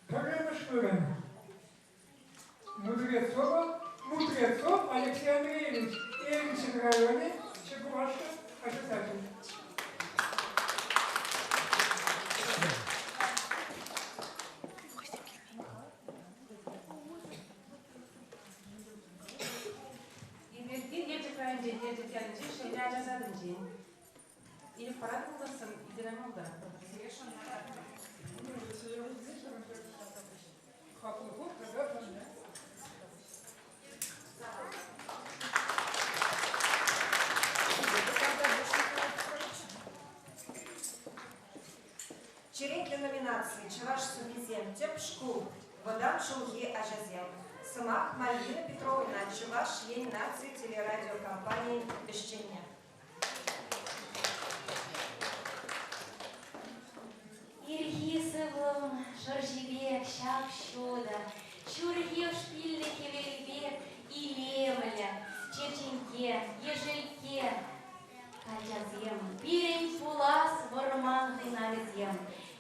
Пӗрремӗш вырӑн. Мудрецова, Мудрецов Алексей Андреевич, Эльчин районӗ, Чекурашка ача сачӗ. Илмеркин Елчӗк районӗнчен Елчӗк ялӗнчи ҫӗнӗ ача садӗнчен. Ирӗк паратӑн пулсассӑн итереме пултаратпӑр. Сире шанма Хаклӑ хут тата парне. Черетлӗ номинаци Чӑваш сӑввисем тӗп шкул вӑтам ҫулхи ачасем. Сӑмах Мальвина Петровна Чӑваш Ен наци телерадиокомпанийӗн ӗҫченне. Ирхи сывлӑм шӑрҫипе ҫап-ҫутӑ, ҫурхи ӑшпиллӗ хӗвелпе илемлӗ, черченке, ешӗлке. Качасем, пирӗн пулас вӑрман хӑйнавӗсем.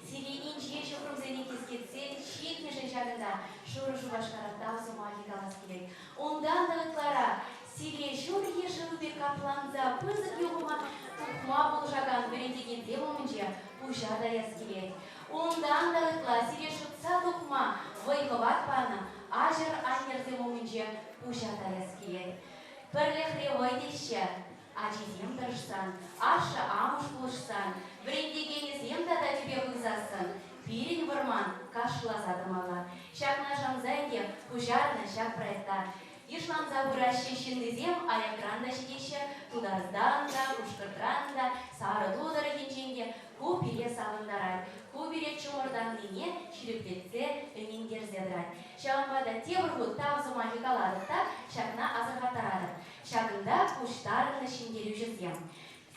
Сире инҫе ҫухрӑмсене кӗскетсе ҫитнӗшӗн ҫакӑнта шурӑ Шупашкара тав сӑмахӗ калас килет. Унтан та ытларах сире ҫурхи шыв пек капланса пысӑк юхӑма тухма пулӑшакан вӗрентекенсем умӗнче пуҫа таяс килет. Унтан та ытла сире шӑтса тухма вӑй-хӑват панӑ аҫӑр-аннӗрсем умӗнче пуҫа таяс килет. Пӗрлӗхре вӑй теҫҫӗ. Ачисем тӑрӑшсан, ашшӗ-амӑш пулӑшсан, вӗрентекенӗсем тата тӳпе хывсассӑн пирӗн вӑрман кашласа тӑмалла. Ҫакна шанса ӗнтӗ пуҫарнӑ ҫак проекта. Йышланса пыраҫҫӗ ҫыннисем аякран та ҫитеҫҫӗ, Тутарстан та, Пушкӑртран та, Сарӑту тӑрӑхӗнчен те. Ку пире савӑнтарать, ку пире чӑмӑртаннине ҫирӗплетсе, ӗнентерсе тӑрать. Ҫавӑнпа та тепӗр хут тав сӑмахӗ калатӑп та ҫакна асӑрхаттаратӑп. Ҫакӑнта пуҫтарӑннӑ ҫӗнтерӳҫӗсем.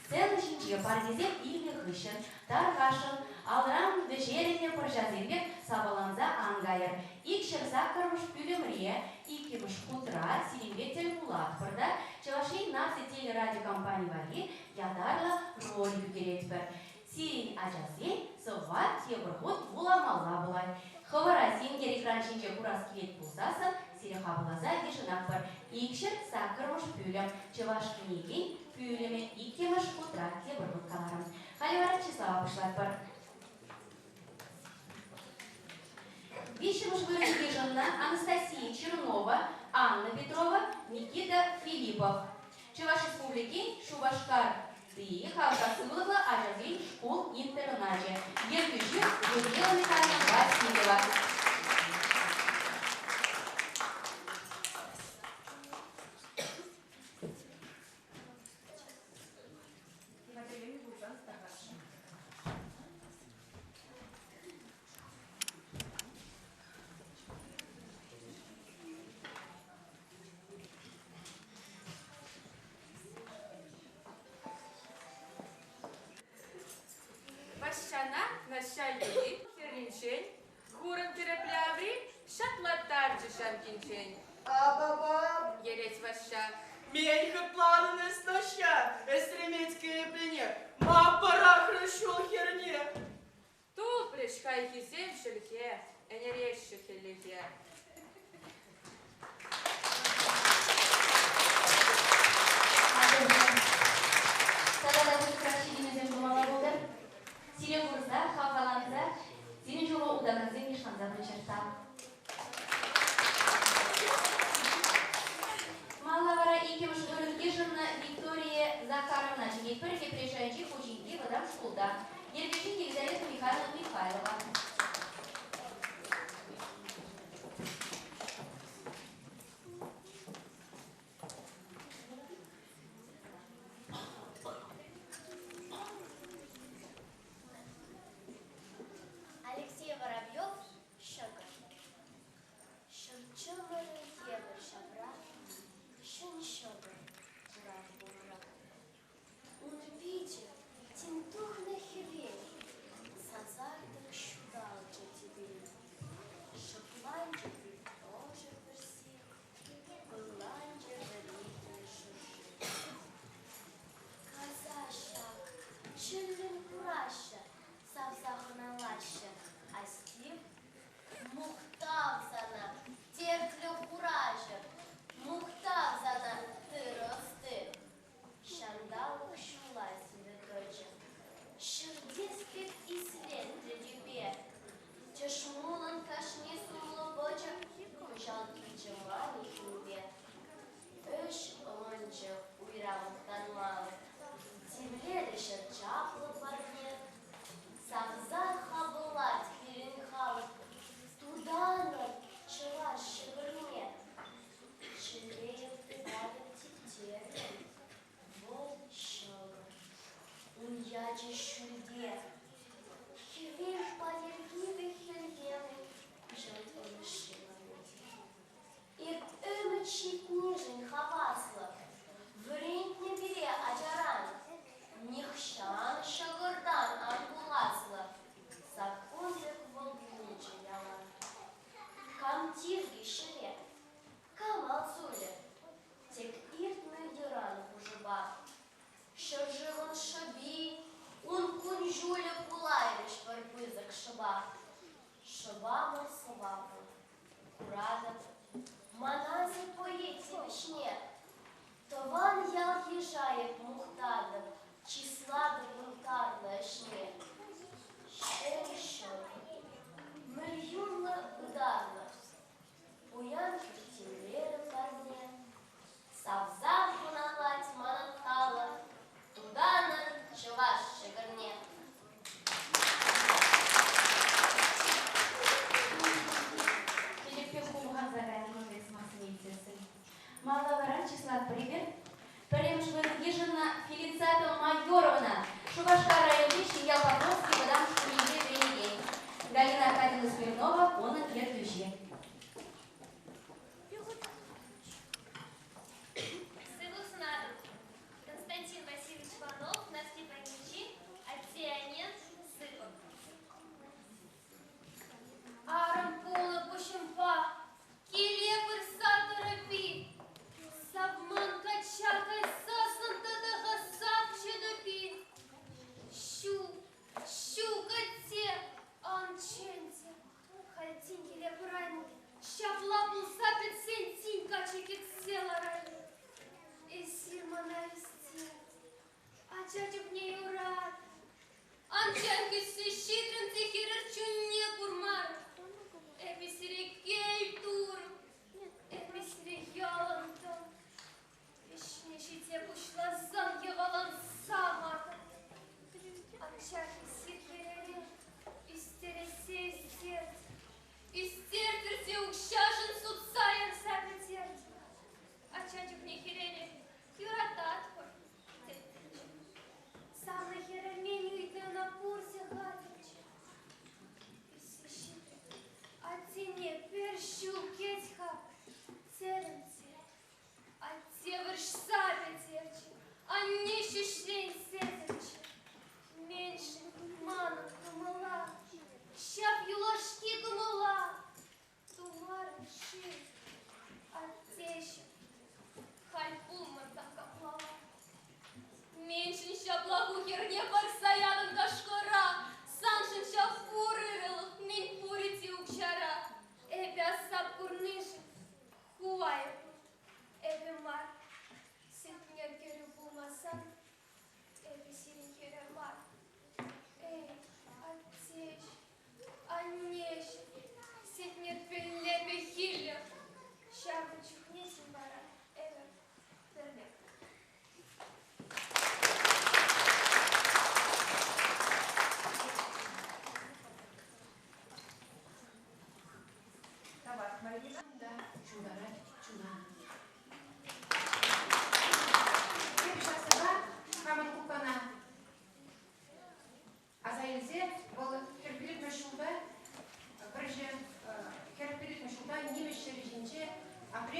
Сцена ҫинче парнесем илнӗ хыҫҫӑн Тархасшӑн, алран вӗҫерӗннӗ пӑрҫасем пек сапаланса ан кайӑр. 208-мӗш пӳлӗмре, иккӗмӗш хутра сирӗнпе тӗл пулатпӑр та Чӑваш Ен наци телерадиокомпани валли ятарлӑ ролик ӳкеретпӗр. Сирӗн ачасен сӑвва тепӗр хут вуламалла пулать. Хӑвӑра сенкер экран ҫинче курас килет пулсассӑн сире хапӑлласа йышӑнатпӑр. 208-мӗш пӳлӗм, Чӑваш кӗнекин пӳлӗмӗ, иккӗмӗш хутра тепӗр хут каларӑм. Халӗ вара чыслава пуҫлатпӑр. Виҫҫӗмӗш вырӑн йышӑннӑ Анастасия Чернова, Анна Петрова, Никита Филиппов. Чӑваш Республикин Шупашкарти халӑха сывлӑхлӑ ачасен шкул-интерначӗ. Ертӳҫи Людмила Михайловна Васильева. Хатӗрленӗ пулсан тархасшӑн. Ваҫҫана Наҫҫа юри хӗрринчен хурӑн кӗрепле аври ҫатлаттарчӗ ҫамкинчен. Апапа! Йӗрет Ваҫҫа. Мен хӑтланӑн эс, Наҫҫа, эсремет кӗреплене, ма пӑрахрӑн ҫул хӗрне? Тупрӗҫ хайхисем чӗлхе, ӗнереҫҫӗ хӗллехе. Тата та пысӑкрах ҫитӗнӳсем тумалла пултӑр. Сире курса, хавхаланса, сирӗн ҫула утакансем йышланса пыччӑр. Тав. Малла вара иккӗмӗш вырӑн йышӑннӑ Виктория Захаровна чӗнетпӗр Йӗпреҫ районӗнчи Пучинке вӑтам шкулта. Ертӳҫи Елизавета Михайловна Михайлова. Алексей Воробьев ҫӑкӑр. Ҫӗр чӑмӑрӗ евӗр ҫавра, ҫӗн ҫӑкӑр курать умра. Ун пичӗ тин тухнӑ хӗвел, сасартӑк ҫуталчӗ тӳпере. Шӑпланчӗ пит ӑшӑ пӗрсе, пылланчӗ вӗретнӗ шӑрши. Касаҫҫӗ ак, чӗррӗн кураҫҫӗ, савса хӑналаҫҫӗ. Астив, мухтав сана, тертлӗ хураҫӑ, мухтав сана, тырӑ ӑсти. Ҫанталӑк ҫула сивӗ тӑчӗ, ҫӗртес пек ислетрӗ тӳпе. Тӗшмулӑн кашни сумлӑ пӑчӑ кӑҫал килчӗ мар-и хӗлпе. Ӗҫ ӑнчӗ уйра мухтанмалӑх, тивлерӗ ҫӗр чаплӑ парне. Савса хапӑллать пирӗн халӑх, тутанӑр чӑваш ҫӑкӑрне. Чӗллейӗп тытатӑп типтерлӗн, вӑл ҫӑкӑр. Ун ячӗ ҫӳлте. Хӗвел пайӑрки пек хӗлхемӗн йӑлт ӑнӑҫлӑ. Эп ӗмӗт ҫитнишӗн хаваслӑ, вӗрентнӗ пире ачаран. Нихҫан ҫӑкӑртан ан пуласлӑ, саккун пек вӑл пулчӗ ялан. Кам тиркӗ ҫӗре, кам ал сулӗ, тек иртмӗ йӑран хушӑпа. Ҫӗршывӑн шӑпи, ун кун-ҫулӗ пулайрӗҫ пӗр пысӑк шӑпа. Шӑпамӑр сӑваплӑ, куратӑп, манасӑр поэт тивӗҫне. Тӑван ял-йыша эп мухтатӑп, чыслатӑп ун тарлӑ ӗҫне. Ҫӗн ҫӑкӑр, мӗльюнлӑ ытарлӑх, пуян хӗр парне. Савса хӑналать манӑн халӑх, тутанӑр чӑваш ҫӑкӑрне. Чечекпе хумханса кайнӑ кун пек сӑмахсене илтсессӗн. Малалла вара чыслатпӑр эпир. Пӗрремӗш вырӑн йышӑннӑ Фелицата Майоровна, Шупашкар районӗнчи Ҫӗньял.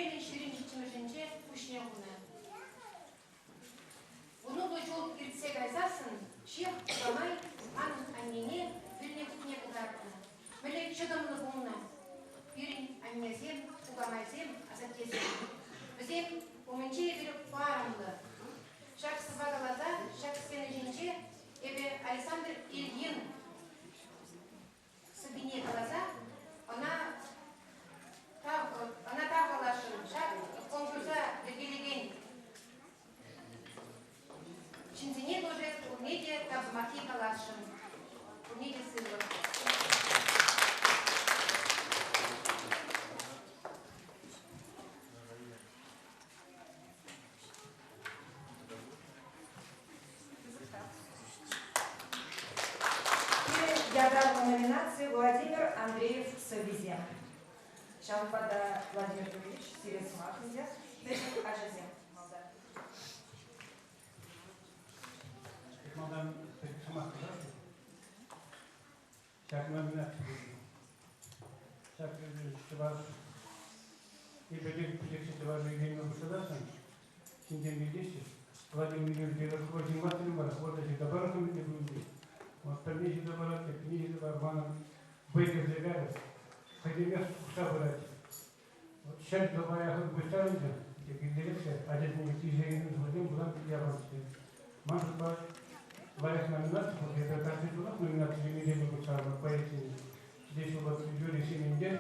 Апрелӗн 27-мӗшӗнче пуҫне хунӑ. Вунуллӑ ҫул иртсе кайсассӑн ҫех кукамай манӑн аннене вилнӗ хутне кӑтартнӑ. Мӗнле чӑтӑмлӑ пулнӑ пирӗн аннесем, кукамайсем, асаттесем. Вӗсем умӗнче эпир парӑмлӑ. Ҫак сӑвва каласа ҫак сцена ҫинче эпӗ Александр Ильин сӑввине каласа ӑна тав, ӑна тав каласшӑн. Ҫак конкурса йӗркелекен ҫынсене тоже пурне те тав сӑмаххи каласшӑн. Пурне те сывлӑх. Пирӗн ятарлӑ номинаци Владимир Андреев сӑввисем. Ҫавӑнпа та, Владимир Юрьевич, сире сӑмах ӗнтӗ. Пӗчӗк ачасем малтан. Малтан пӗчӗк сӑмах калас-и? Ҫак номинаци пирки. Ҫак чӑваш эпӗ те пӗчӗкҫӗ чӑваш ӳкерме пуҫласассӑн ҫынсем килеҫҫӗ. Владимир Юрьевич хӑвӑр ҫырмастӑн вара, хӑвӑр та ҫырса парасӑн ӗнтӗ пулин Вот пӗрне ҫырса парать, теприне ҫырса парать. Манӑн вӑй кӗрсе кайрӗ. Хӑйсемех тухса пырать. Вот ҫӗр паяхӑн пуҫтарӑнчӗ, килтереҫҫӗ, ачасене килсе хӑйсем пулсан яваҫҫӗ. Ман шутпа, лайӑх номинаци пур. Эпӗ кашни ҫулах номинацисене илме пуҫларӑмӑр поэтсене. Ҫитес ҫул Юрий Сементер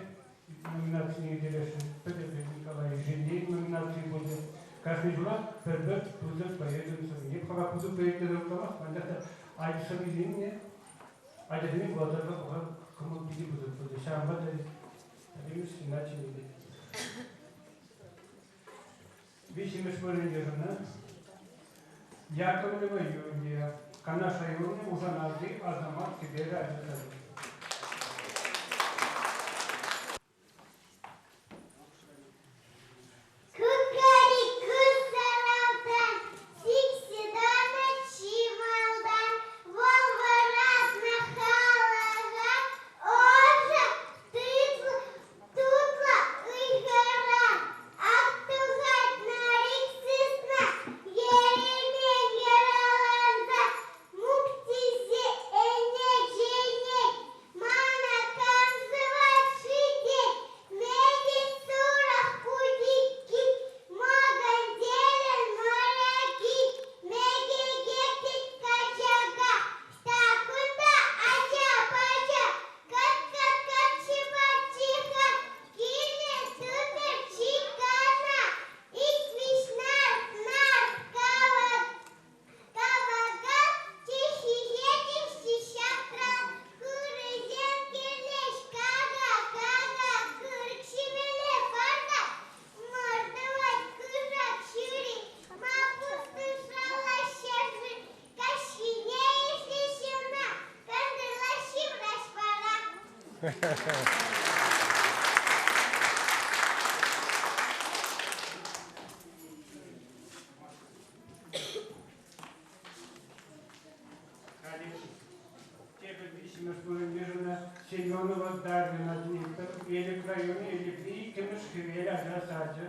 номинацине илтересшӗн. Пӗтӗмпе Николай Ижендеев номинацийӗ пулчӗ. Кашни ҫулах пӗр-пӗр пысӑк поэтӑн сӑввине пӑха пысӑк поэт тесе шутламасть, анчах та сӑввисене ачасене вуласа пӑха кӑмӑл питӗ пысӑк пулчӗ. Ҫавӑнпа та Владимир иначе не Виҫҫӗмӗш вырӑн йышӑннӑ Яковлева Юлия, Канаш районӗ, Ушанарти Асамат кӗперӗ ача сачӗ. Кукареку саралтан, сиксе тӑнӑ чи малтан, вӑл вӑратнӑ халӑха ӑшӑ, тутлӑ ыйхӑран. Ак тухать нарик сысна, ерипен йӑраланса, мук тесе ӗне чӗнет. Мана кам сывать-ши тет, Мӗтӗн сурӑх кутикки, Мӑкӑнь-телӗн мӑраки, Мӗкӗке тет качака, Ҫта кунта ача-пӑча, Кӑт-кӑт-кӑт ҫипать-чиха, Киле тытӑр чикана, Ик-виҫ нарт-нарт калать. Кавакал чехи ҫапран хырӑсем килӗҫ. Кага, кага, курӑк ҫимелле пар-ха. Мӑртӑвать кушак ҫури, ма пустӑшалла ҫӗршыв. Каҫхине ӗҫле ҫынна, кӑнтӑрла ҫывраҫ вара. Халӗ тепӗр виҫҫӗмӗш вырӑн йышӑннӑ Семенова Дарья Надмитов, Элӗк районӗ Элӗкри иккӗмӗш хӗвел ача сачӗ.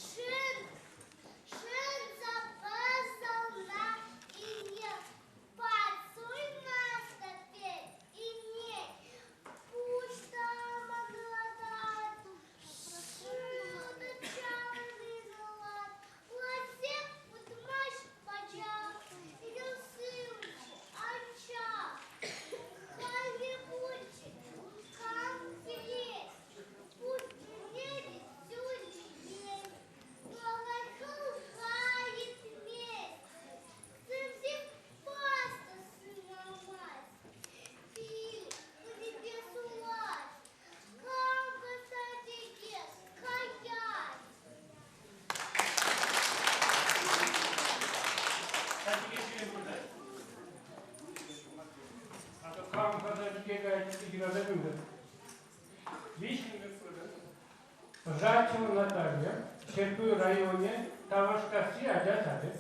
Шын, шын запасална и Жачева Наталья, Ҫӗрпӳ районӗ, Тавӑшкасси ача сачӗ.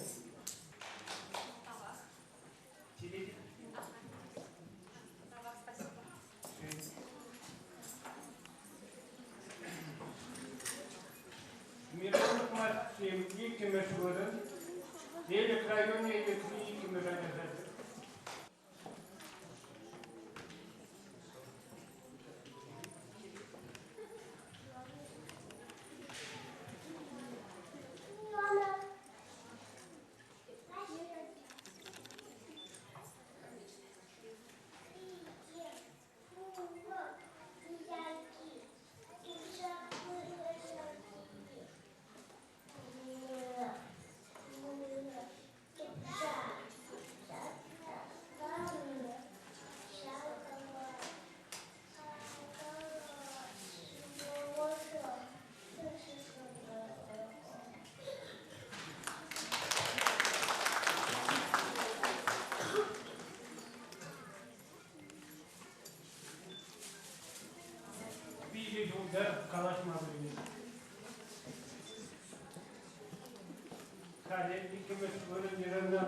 Элӗк районӗ Элӗкри иккӗмӗш ача сачӗ. Виҫӗ ҫулта калаҫма вӗренет. Халӗ иккӗмӗш вырӑн йышӑннӑ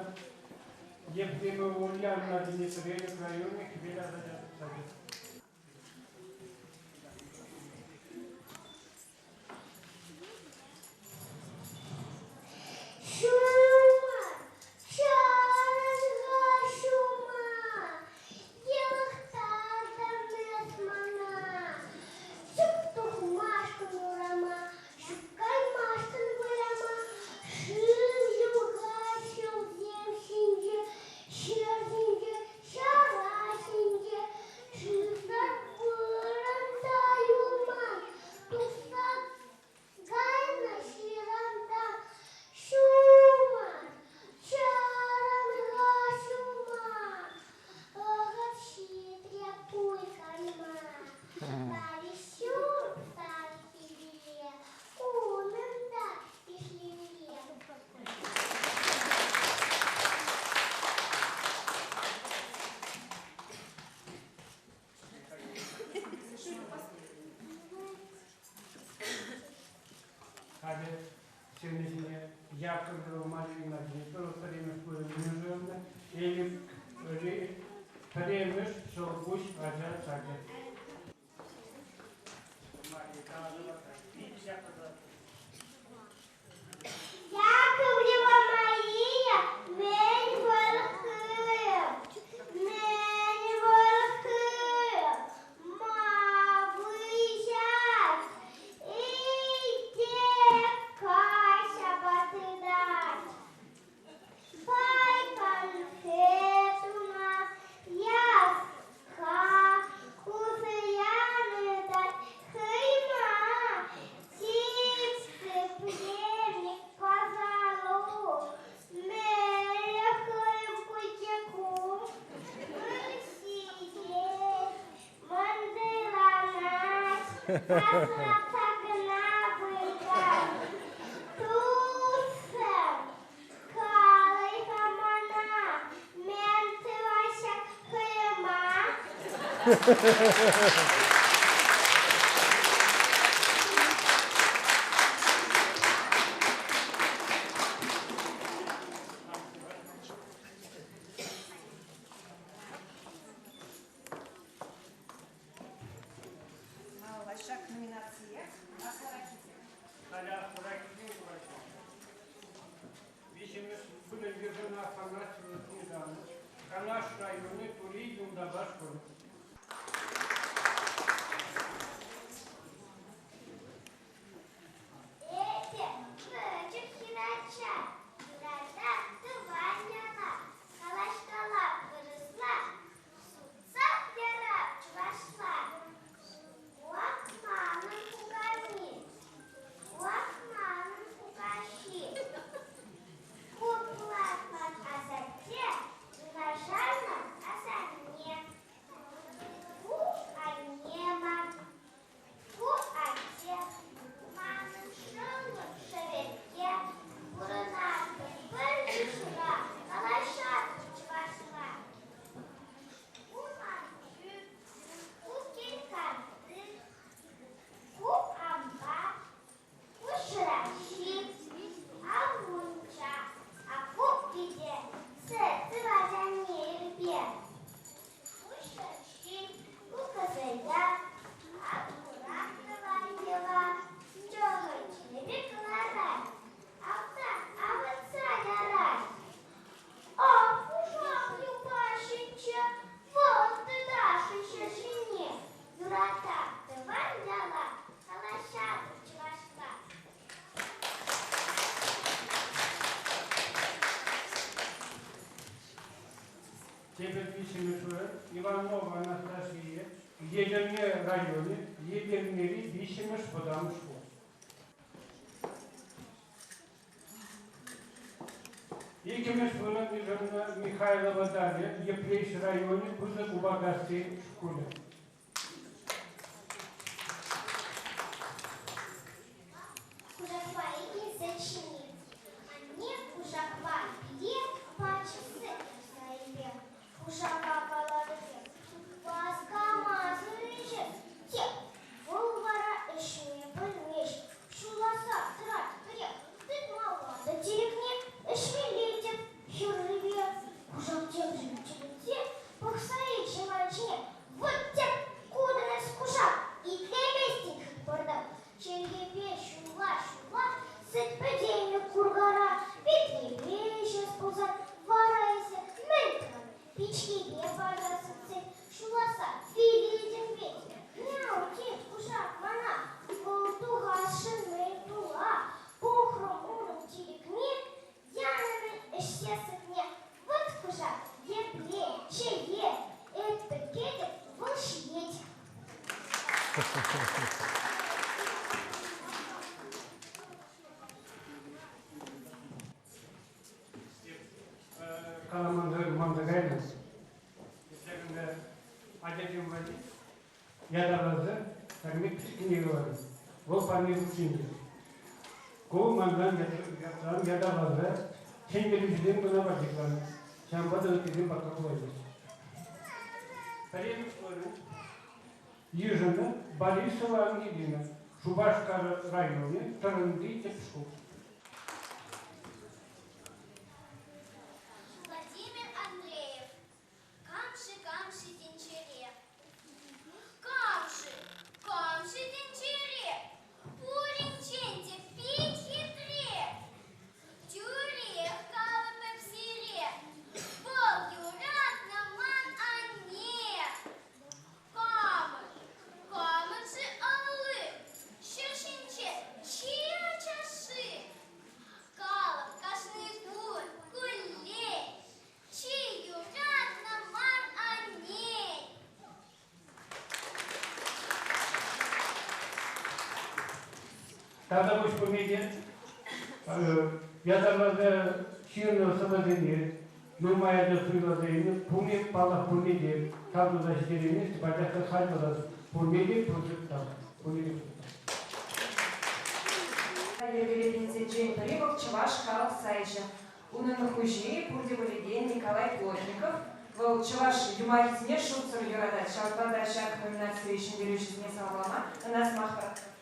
Ефремова Ульяна Дмитриевна районӗ хӗвел ача сачӗ. Ҫума, чарӑн-ха ҫума, йӑлӑхтартӑн эс мана. Чуп тухмашкӑн урама, ҫук каймашкӑн выляма, шыв юхать ҫулсем ҫинче, ҫӗр ҫинче, ҫара ҫинче, шывсӑр вырӑн та юлман, тухса кайнӑ ҫырантан ҫума, чарӑн-ха ҫума, вӑхӑт ҫитрӗ пуль канма. Парисюк сан хӗвеле, унӑн та ӗҫлемелле. Халӗ сцена ҫине Яковлева Марина Дмитриева пӗрремӗш вырӑн йышӑннӑ Элӗкри пӗрремӗш ҫӑлкуҫ ача сачӗ. Яковлева Мария мӗн вӑл хырӑм? Мӗн вӑл хырӑм? Ма выҫать? Ӳте каҫа патӑрать. Пай конфет тума яска хусӑяны та хӑйма, чипсы, премик, пасару, мӗнле хӑйӑм кучеку, сиет, мӑнтӑрланать, аслатса кӑна пырать. Туссӑм, калай-ха мана, мӗн тӑвать ҫак хӑйӑма? Малалла ҫак номинацие аслӑраххисем. Халӗ аслӑраххисем кураҫҫӗ. Виҫҫӗмӗш вырӑн йышӑннӑ Афанасьева Снежана, Канаш районӗ, Тури Юнтапа шкулӗ. Эпӗ пӗчӗк хӗрача, юратап тӑван яла, калаҫкалап вырӑсла, Сутса ярап чӑвашла. Вак манӑн куками, вак манӑн кукаҫи. Ку пулать ман асатте, юнашар ман асанне. Тепӗр виҫҫӗмӗш вырӑн Иванова Анастасия, Етӗрне районӗ, Етӗрнери виҫҫӗмӗш вӑтам шкул. Иккӗмӗш вырӑн йышӑннӑ Михайлова Дарья, Йӗпреҫ районӗ, Пысӑк Упакасси шкулӗ. Кушакпа икӗ сӗт ҫини. Анне кушакпа пире пачӗ сӗт ярса иле. Кушака каларӗ васкамасӑр ӗҫӗ. Те, вӑл вара ӗҫме пӗлмест. Ҫулласа тӑрать пӗрех. Тытмалла та тирӗкне ӗҫмелле те хӗррипе. Кушак темшӗн тӗлӗнсе пӑхса илчӗ ман ҫине. Вӑт тӗп кутӑн эс кушак, итлеместӗн хыт пӑртак. Чӗлхепе ҫулла-ҫулла сӗт пӗтеймӗ куркара. Витрепе ӗҫес пулсан вара эсӗ мӗн тӑвӑн? Пичкепе парса сӗтсен ҫуласа вилетӗн вӗт. Мяу тет кушак мана, вӑл тухасшӑн-мӗн тула. Пухрӑм унӑн тирӗкне, янӑ-мӗн ӗҫсе сӗтне. Вӑт кушак епле чее, эп тӗкетӗп, вӑл ҫиет. Каламан манса кайнӑ. Ҫакӑнта ачасем валли ятарласа ҫакӑн пек кӗнеке кӑларнӑ. Вӑл парне хутшӑнчӗ. Ку манран ятарласа ҫӗнтерӳҫӗсем кӑна пачӗ кӑларнӑ. Ҫавӑнпа та ыттисем патша пулаймасть. Пӗрремӗш вырӑн йышӑннӑ Борисова Ангелина, Шупашкар районӗ, Тӑрӑнти тӗп шкул. Владимир Андреев. Кам-ши, кам-ши тӗнчере? Кам-ши, кам-ши тӗнчере? Пуринчен те пит хитре. Тӳрех калӑп эп сире, вӑл юратнӑ ман анне. Камӑн, камӑн-ши алли ҫӗр ҫинче чи ачашши? Калӑп кашни кун, куллен, чи юратнӑ ман аннен. Тата пуҫ пулни ятарласа ҫырнӑ сӑвӑсене нумай ача суйласа илнӗ. Пурне, паллах, пурне те тав туса ҫитереймест, пачах та халь тата пурне те пысӑк тав. Пурне те пысӑк тав. Йӗркелекенсенчен пӗри вӑл Чӑваш халӑх сайчӗ. Унӑн хуҫи, пурте пӗлекен Николай Плотников. Вӑл чӑваш юмахӗсене шутсӑр юратать. Ҫавӑнпа та ҫак номинацире ҫӗнтерӳҫӗсене саламлама ӑна сӑмах паратпӑр.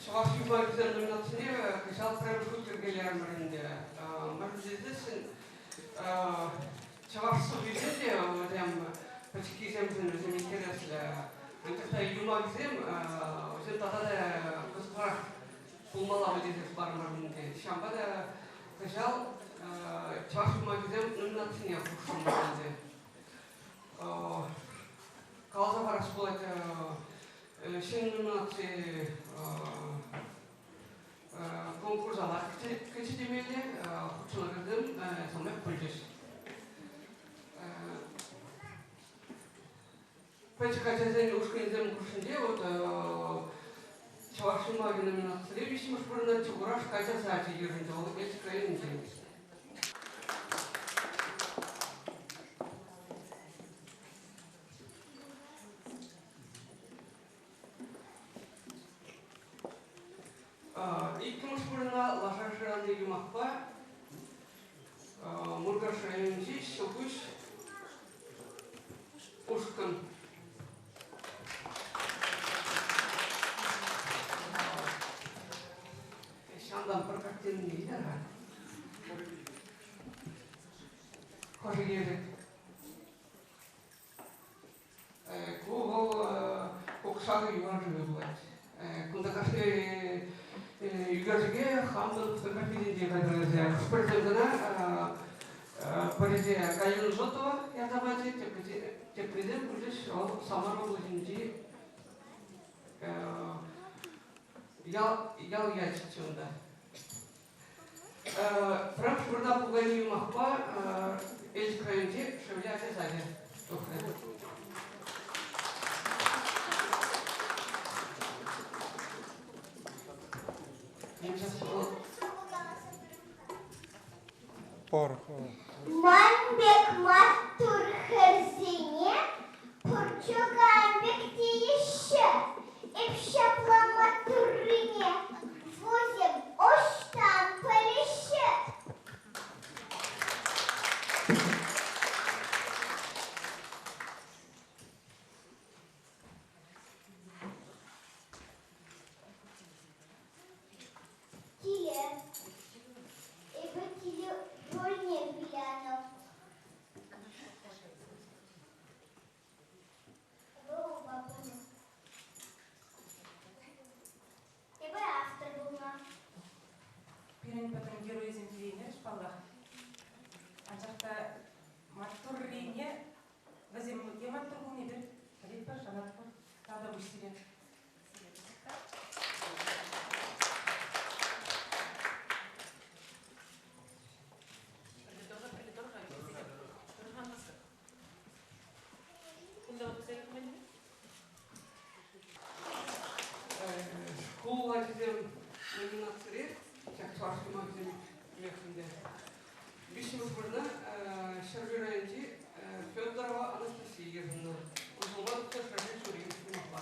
Чӑваш юмахӗсен номинацине кӑҫал пӗрремӗш хут йӗркелерӗмӗр ӗнтӗ. Мӗншӗн тесессӗн чӑваш сӑввисем те вӗсем пӗчӗккисемшӗн вӗсем интереслӗ. Анчах та юмахӗсем вӗсем тата та кӑсӑклӑрах пулмалла тесе шутларӑмӑр ӗнтӗ. Ҫавӑнпа та кӑҫал чӑваш юмахӗсем номинацине хутшӑннӑ ӗнтӗ. Каласа парас пулать, ҫӗнӗ номинаци конкурса кӗчӗ темелле, хутшӑнакансем самаях пулчӗҫ. Пӗчӗк ачасен ушкӑнӗсем хушшинче вот Чӑваш юмахӗ номинацире виҫҫӗмӗш вырӑна Чебурашка ача сачӗ йышӑнчӗ, вӑл Элӗк районӗнчен. Иккӗмӗш вырӑна лаша шырани юмахпа Муркаш районӗнчи Ҫӑлкуҫ ушкӑн. Ҫантан пӗр картинне илер-ха. Хӑшӗ килет? Ку вӑл Кукшакӑ юханшывӗ пулать. Кунта кашни ӳкерчӗке хамӑн фотографисенче хатӗрлесе хӑш-пӗрисем кӑна пӗрисем Галина Зотова ярса пачӗ, теприсем пулчӗҫ вӑл Самар облаҫӗнчи ял ячӗччӗ унта. Пӗрремӗш вырӑна пукане юмахпа Элӗк районӗнчи Шевле ача сачӗ тухрӗ. Ман пек маттур хӗрсене пӑрчӑкан пек тееҫҫӗ. Эп ҫапла маттуррине вӗсем ӑҫтан пӗлеҫҫӗ? Киле. Эпӗ киле рольне вылянӑ. Эпӗ упа пулнӑ. Эпӗ автор пулнӑ. Пирӗн пӗтӗм геройсем тееймерӗҫ паллах. Анчах та маттуррине вӗсем те маттур пулни пӗлетпӗр, шанатпӑр. Тавтапуҫ сире. Шкул ачисем номинацире ҫак чӑваш юмахӗсем ӗнтӗ. Виҫҫӗмӗш вырӑна Ҫӗрпӳ районӗнчи Федорова Анастасия йышӑннӑ. Уҫӑлма тухса Ҫӗрпӳ ҫури юмахпа.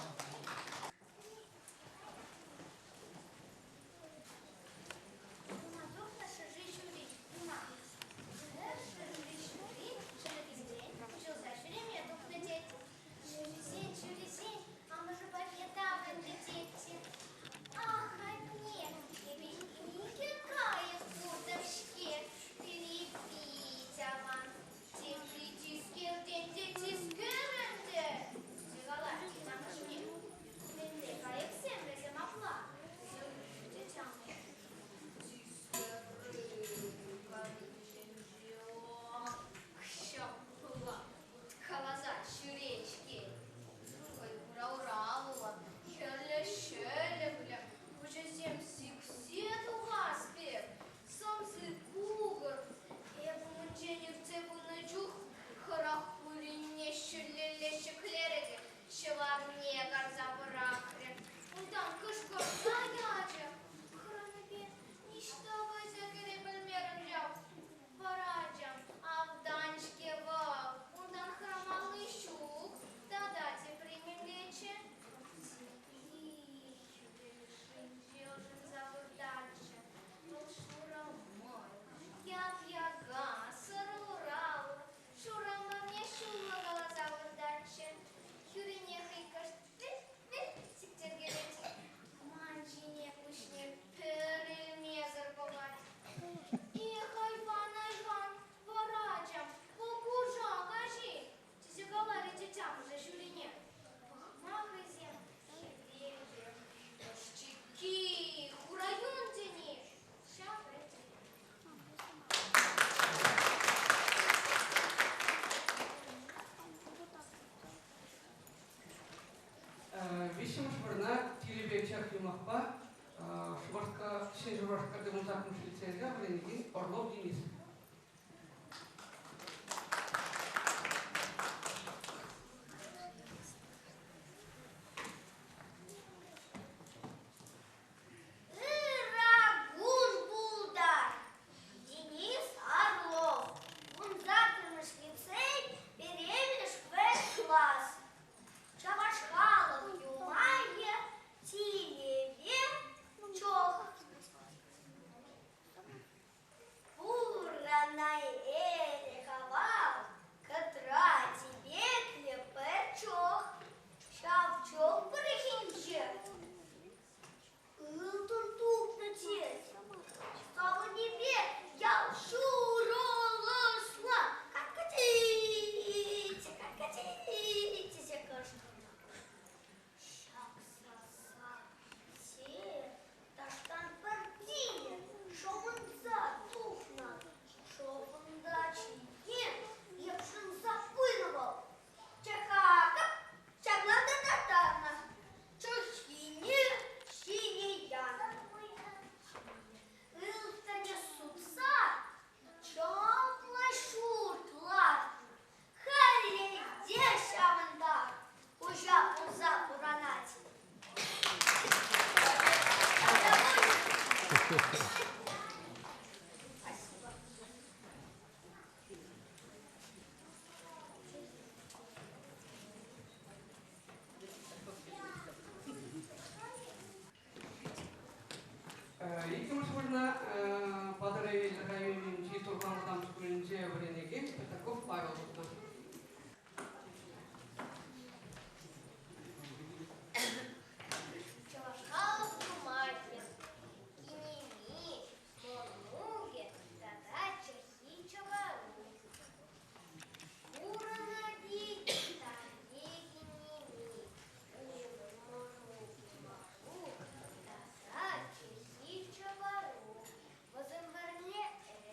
Ума тухнӑ шӑши ҫури юмах. Пӗр шӑши ҫури шӑлӗкӗсенчен уҫӑлса ҫӳреме тухнӑ тет. Шӑшисен ҫурисен амӑшӗ патне таврӑннӑ тет. Ах, анне, эпӗ икӗ кайӑк куртӑм-ҫке, пире пит аван. Тепри тискертен те тискер ӗнтӗ, тесе калать тет амӑшне. Мӗнле кайӑксем вӗсем апла? Тет амӑшӗ. Тискерри кайӑксенче ак ҫапла уткаласа ҫӳрет-ҫке. Хӑй хура-ураллӑ, хӗрлӗ ҫӗлӗклӗ, куҫӗсем сиксе тухас пек, сӑмси кукӑр. Эп умӗнчен иртсе пынӑ чух хӑрах урине ҫӳлелле ҫӗклерӗ те ҫӑварне карса пӑрахрӗ. Унтан кӑшкӑрса ячӗ. Хӑранипе ниҫта кайса кӗре пӗлмерӗм ҫав. Вара ачам, автан-ҫке вӑл, унтан хӑрамалли ҫук. Тата тепри мӗнлеччӗ? Тепри хӗвел ӑшӑнса выртатчӗ. Вӑл шурӑ мӑй, яп-яка, сӑрӑ ураллӑ, шурӑ мӑрне ҫуллӑ каласа выртатчӗ. Хӳрине хӑй кӑшт вӗл-вӗл сиктеркелет. Ман ҫине куҫне пӗр илмесӗр пӑхать. Эх, айван, айван, вара ачам, вӑл кушак аҫи, тесе каларӗ тет амӑшӗ ҫурине. Пӑхма хӑйсем хӗвел пек, ӑш-чикки хура юн тени ҫав ӗнтӗ. Виҫҫӗмӗш вырӑна Тилӗпе чӑх юмахпа Шупашкар, Ҫӗнӗ Шупашкарти вунсаккӑрмӗш лицейра вӗренекен Орлов Денис. Ырӑ кун пултӑр! Денис Орлов, вунсаккӑрмӗш лицей, пӗрремӗш В класс. Чӑваш халӑх юмахӗ Тилӗпе чӑх. Пур. Иккӗмӗш вырӑна Патӑрьел районӗнчи Турхан вӑтам шкулӗнче вӗренекен Пятаков Павел тухнӑ. Чӑваш халӑх юмахӗ, кинеми, мӑнукӗ тата чӗлхи чӑвару. Пурӑнать-и Тарье кинеми, унӑн мӑнукӗ Марук тата чӗлхи чӑвару. Вӗсем пӗрле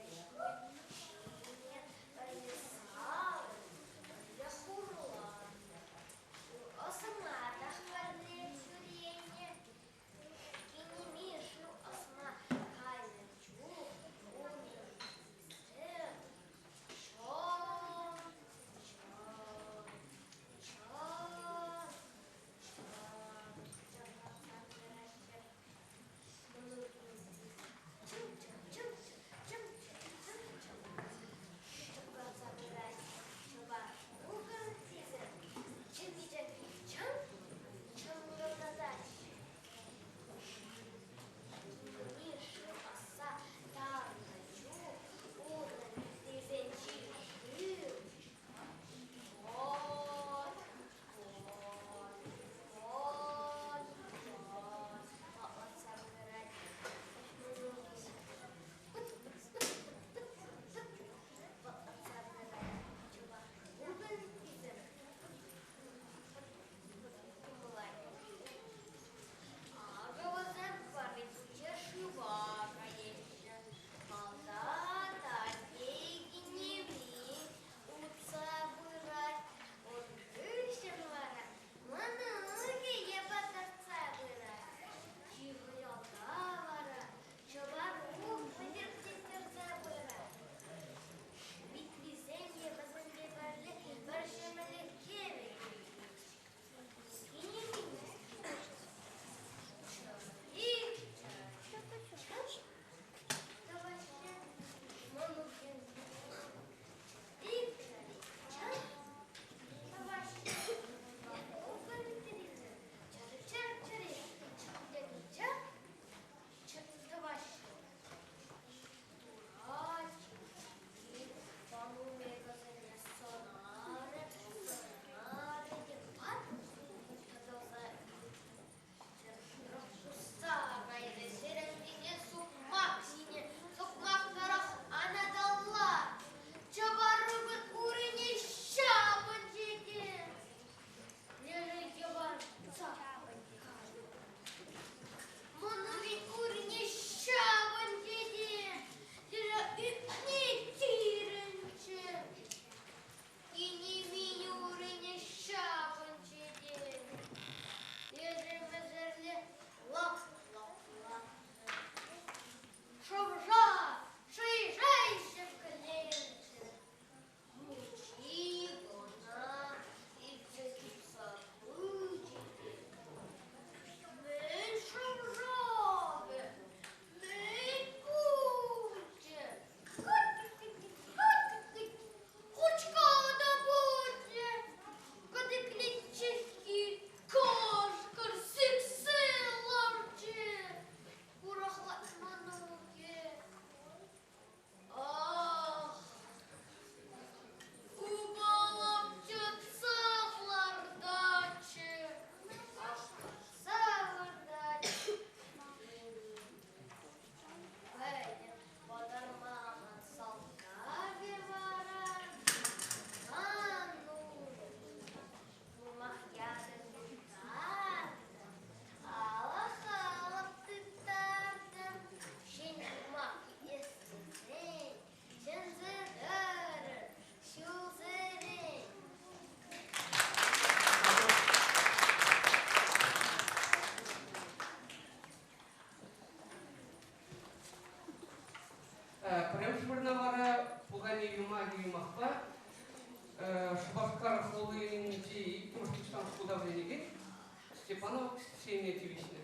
ӗҫнӗ, ҫинӗ, пӗрле савӑннӑ, пӗрле хурланнӑ. Ӑсма та пӗрле ҫӳренӗ. Кинеми шыв ӑсма кайнӑ чух унӑн тӗп чӑн, чӑн, чӑн, чӑн чӑрлатса пыраҫҫӗ. Мӑнукӗ патӑртса пырать. Ҫывӑрса вара чӑвар вӗтӗртеттерсе пырать. Витрисем те вӗсемпе пӗрле пӗр ҫемӗлӗхе вӗтетӗҫ. Тӑваҫҫӗ мӑнукӗн. Сукмак ҫине, сукмак тӑрӑх анаталла. Чӑварукӑн урине ҫапӑнчӗ те лешӗ йӑванса кайрӗ. Мӑнукӗн урине ҫапӑнчӗ те лешӗ ӳпне тирӗнчӗ. Кинемин урине ҫапӑнчӗ те лешӗ мӗсӗрле лап-лап-лап. Шӑв-шав, шӑй-шай ҫӗкленчӗ. Мучи кӑна илсе чупса пычӗ те. Мӗн шӑв-шавӗ, мӗн пулчӗ? Кӑт-кӑт-кӑт, хучка та пулчӗ. Кӑтиклет чӗлхи кашкӑр сиксе ларчӗ. Урӑхлать мӑнукӗ. Ах, купалам чӑтсах лартатчӗ, ашкӑрса выртать. Пӗтӗм пӑтӑрмахӑн сӑлтавӗ вара ман Юмах ятӑн тыттартӑм, алӑ-халӑх тыттартӑм. Ҫӗн юмах илтес тесен чӗнсе тӑрӑр ҫулсерен. Пӗрремӗш вырӑна вара пукане юмахӗ юмахпа Шупашкар хулинчи иккӗмӗш пуҫламӑш шкулта вӗренекен Степанова Ксения тивӗҫнӗ.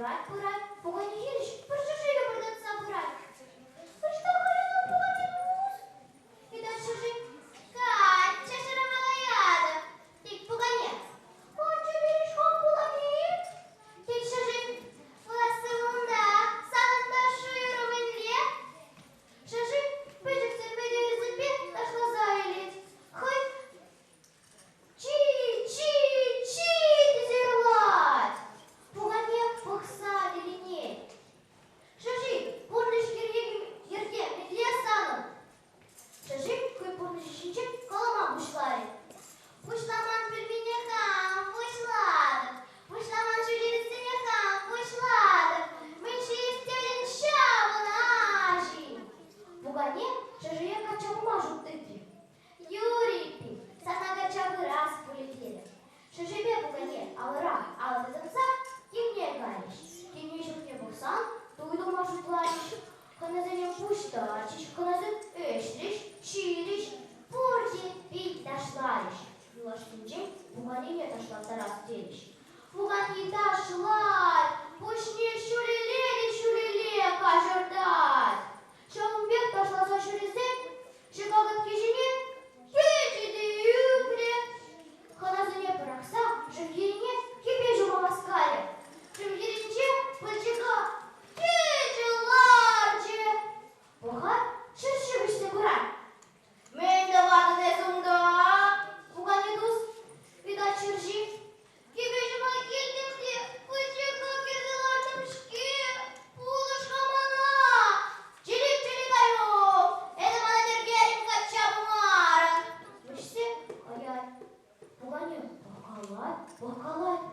Пырать, пырать, пукане хирӗҫ пӗр шӑши йӑпӑртатса пырать. Ӑҫта каятӑн, пукане тус? Ыйтать шӑши. Каччӑ шырама каятӑп, тет пукане. Каччӑ терӗҫ-ха пукане, тет шӑши. Пуласси унта, санӑн ташши-юрӑ мӗнле? Шӑши пӗчӗксӗр пӗтӗрӗсемпе ташласа илет. Хӑй Чи, чи, чи тесе юрлать. Пукане пӑхса тӗлӗнет. Шӑши, пурнӑҫ йӗрке мӗнле санӑн? Шӑши хӑй пурнӑҫӗ ҫинчен калама пуҫларӗ. Пуҫламан пӳлмене хам пуҫлатӑп, пуҫламан ҫӳлерисене хам пуҫлатӑп. Мӗн ҫиес тетӗн ҫавӑн аҫи? Пукане шӑшие качча хума шут тытрӗ. Юрий, сана качча пырас пулӗ терӗ. Шӑшипе пукане алӑра алӑ тытӑнса килне кайрӗҫ. Килне ҫуртне пӑхсан туй тума шутларӗҫ. Хӑнасене пуҫтарчӗҫ, хӑнасем ӗҫрӗҫ, ҫирӗҫ, пурте пит ташларӗҫ. Юлашкинчен пуканене ташлаттарас терӗҫ. Пукани ташлать, пуҫне ҫӳлелле те ҫӳлелле каҫӑртать. Ҫавӑн пек ташласа ҫӳресен Чикагӑн ҫине кӗчӗ те ӳкрӗ. Хӑнасене пӑрахса шыв хӗррине кӗпе ҫума васкарӗ. Шыв хӗрринче пылчӑка кӗчӗ ларчӗ. Пӑхать, ҫӗршыв вӗҫсе пырать. Мӗн тӑватӑн эс унта, пукане тус? ыйтать ҫерҫи. Кӗпе ҫума килтӗм те пылчӑка кӗрсе лартӑм-ҫке. Пулӑш-ха мана! Чилик-чилик аю! Эсӗ мана тиркерӗн качча пымарӑн. Вӗҫсе каять. Пукане пӑхкалать, пӑхкалать.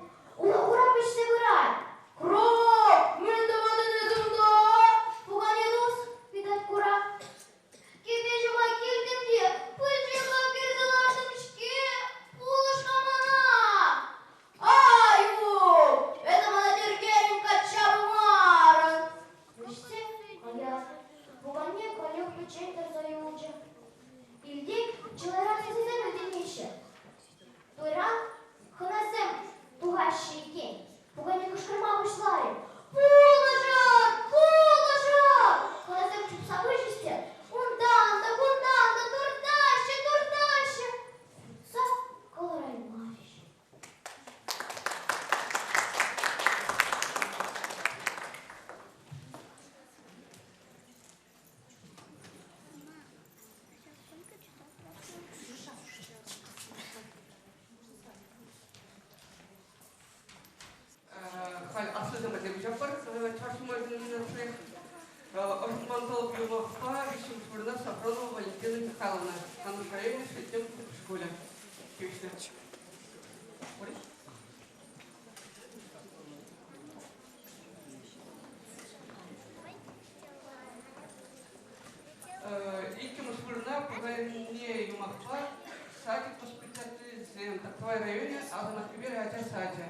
Ура-ура вӗҫсе пырать. Крок! Мӗн тӑватӑн эс унта? Пукане тус, ыйтать курак. Кӗпе ҫума килтӗм те пылчӑка кӗрсе лартӑм-ҫке. Пулӑш-ха мана! Ай-уй! Эсӗ мана тиркерӗн качча пымарӑн. Вӗҫсе каять. Пукане каллех пӗччен тӑрса юлчӗ. Илтет, чылайран сасӑсем илтӗнеҫҫӗ. Туйран хӑнасем тухаҫҫӗ иккен. Пукане кӑшкӑрма пуҫларӗ. Пулӑшӑр! Пулӑшӑр! Хӑнасем чупса пычӗҫ те унтан та кунтан та туртаҫҫӗ, туртаҫҫӗ. Туртса кӑлараймарӗҫ. Халь аслисем патне куҫатпӑр. Чӑваш номинаци Ӑшӑтман тӑлӑх юмахпа виҫҫӗмӗш вырӑна Сафронова Валентина Михайловна, Канаш районӗн Шелттем тӗп шкулӗ тивӗҫнӗ. Иккӗмӗш вырӑна Пукане юмахпа садик воспитателӗсем Тӑвай районӗ Асӑнаккипер ача сачӗ.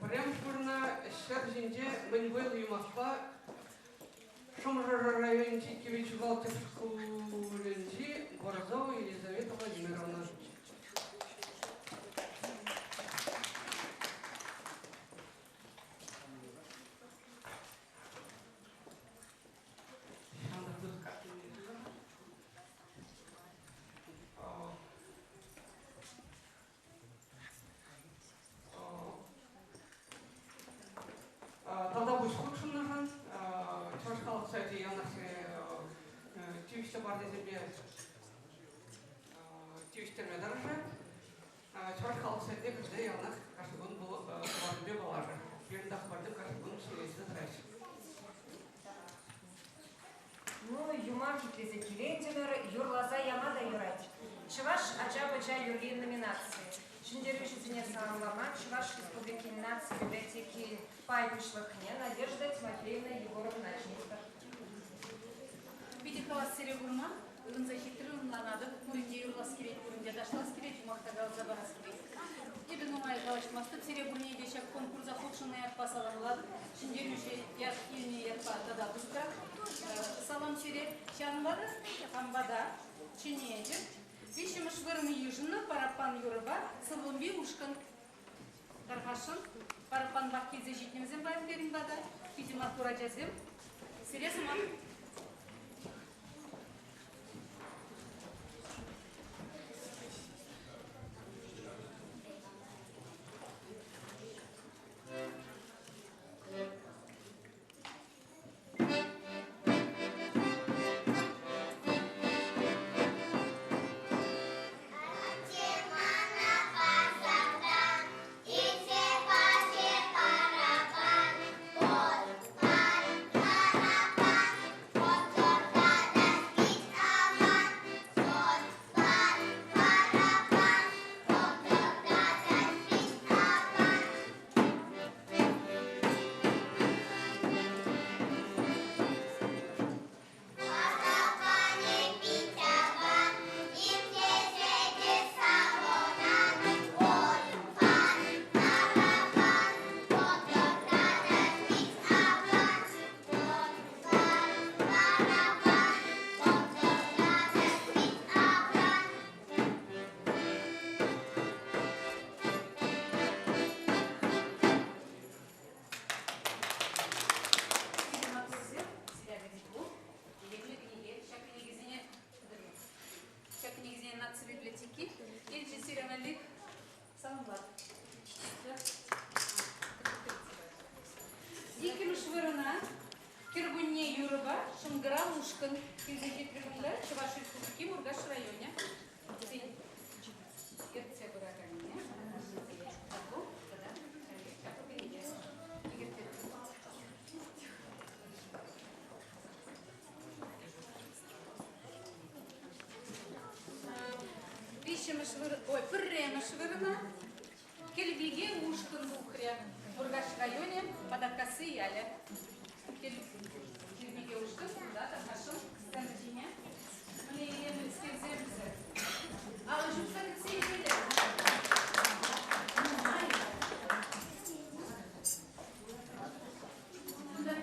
Пӗрремӗш вырӑна ҫӗр ҫинче мӗн вӑйлӑ юмахпа Шӑмӑршӑ районӗнчи Кивӗ Чукал тӗп шкулӗнчи Борзова Елизавета Владимировна. Тата пуҫ хутшӑннӑшӑн Чӑваш халӑх сайчӗ яланах тивӗҫлӗ парнесемпе тивӗҫтерме тӑрӑшать. Чӑваш халӑх сайтне кӗрсе яланах кашни кун хыпарсемпе паллашӑр. Пирӗн хыпарсем кашни кун ҫӗнелсе тӑраҫҫӗ. Ну, юмах итлесе килентӗмӗр, юрласа яма та юрать. Чӑваш ача-пӑча юрри номинаци. Ҫӗнтерӳҫӗсене саламлама Чӑваш Республикин наци библиотекин пай пуҫлӑхне Надежда Тимофеевна Егоровӑна чӗнетпӗр. Питӗ хавас сире курма. Ывӑнса ҫитрӗм, ӑнланатӑп. Пурин те юрлас килет, пурин те ташлас килет, юмах та каласа парас килет. Эпӗ нумай калаҫмастӑп. Сире пурне те ҫак конкурса хутшӑннӑ ятпа саламлатӑп. Ҫӗнтерӳҫӗ ят илнӗ ятпа тата пысӑкрах салам сире. Ҫавӑнпа та хампа та чӗнетӗп. Виҫҫӗмӗш вырӑн йышӑннӑ параппан юрӑпа Сывлӑмпи ушкӑн. Тархасшӑн, параппанпах килсе ҫитнӗ вӗсем паян пирӗн пата. Питӗ маттур ачасем. Сире сӑмах. Ҫак кӗнекесене наци библиотеки Элчӗ сире валли саламлать. Иккӗмӗш вырӑна кӗркунне юрӑпа Шӑнкӑрав ушкӑн килсе ҫитрӗ кунта Чӑваш Республики Муркаш районӗ. Ертсе пыраканне тата Виҫҫӗмӗш вырӑн, ой, пӗрремӗш вырӑна Кӗлпике ушкӑн тухрӗ. Муркаш районӗ, Патаккасси ялӗ. Кӗлпике ушкӑн кунта тархасшӑн сцена ҫине. Мӗнле илемлӗскерсем вӗсем. Алӑ ҫупса кӗтсе илмелле. Нумай. Кунта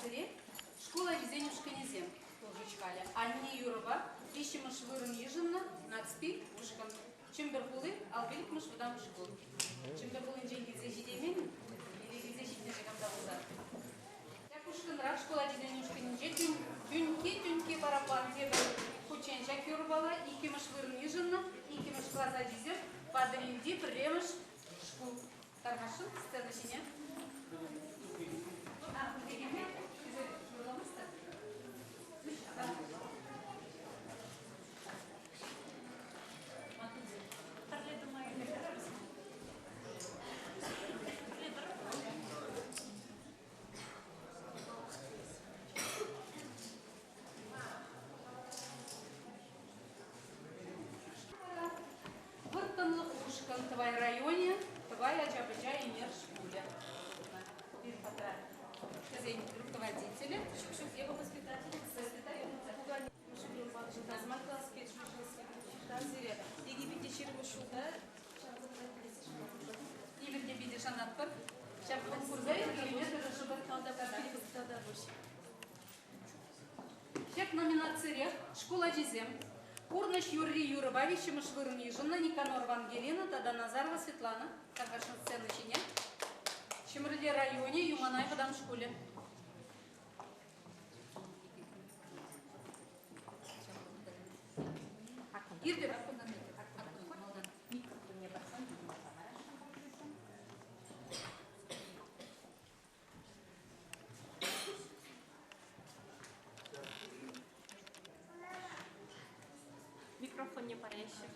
номинацире шкул ачисен ушкӑнӗсем пулчӗҫ халӗ. Анне юрӑпа виҫҫӗмӗш вырӑн йышӑннӑ Нарспи ушкӑн. Чӗмпӗр хули, Алпилӗкмӗш вӑтам шкул. Чӗмпӗр хулинчен килсе ҫитеймен, или килсе ҫитнӗ-ши кам та пулсан. Ҫак ушкӑнрах шкул ачисен ушкӑнӗнче тӳнкки-тӳнкки параппан тепӗр хутчен ҫак юрӑпала иккӗмӗш вырӑн йышӑннӑ иккӗмӗш класс ачисем Патӑрьелти пӗрремӗш шкул. Тархасшӑн сцена ҫине. Вӑрттӑнлӑх ушкӑн Тӑвай районӗ, Тӑвай ача-пӑча ӳнер шкулӗ. Вӗсен руководителӗ. Ҫук-ҫук, эпӗ воспитательница. Эпир те питӗ шанатпӑр. Ҫак конкурса йӗркелеме тӑрӑшӑпӑр. Ҫак номинацирех шкул ачисем Пурнӑҫ юрри юрӑпа виҫҫӗмӗш вырӑн йышӑннӑ Никанорова Ангелина тата Назарова Светлана тархасшӑн сцена ҫине. Ҫӗмӗрле районӗ, Юманай вӑтам шкулӗ. Иртӗр. Микрофонне параҫҫӗ.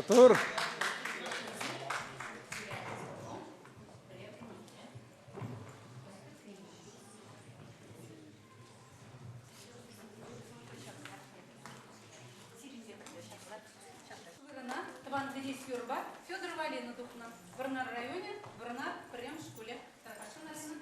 Маттур! Вырӑна тӑван кӗтес юрӑпа Федорова Алина тухнӑ. Вӑрнар районӗ, Вӑрнар пӗрремӗш шкулӗ. Тархасшӑн, Алина.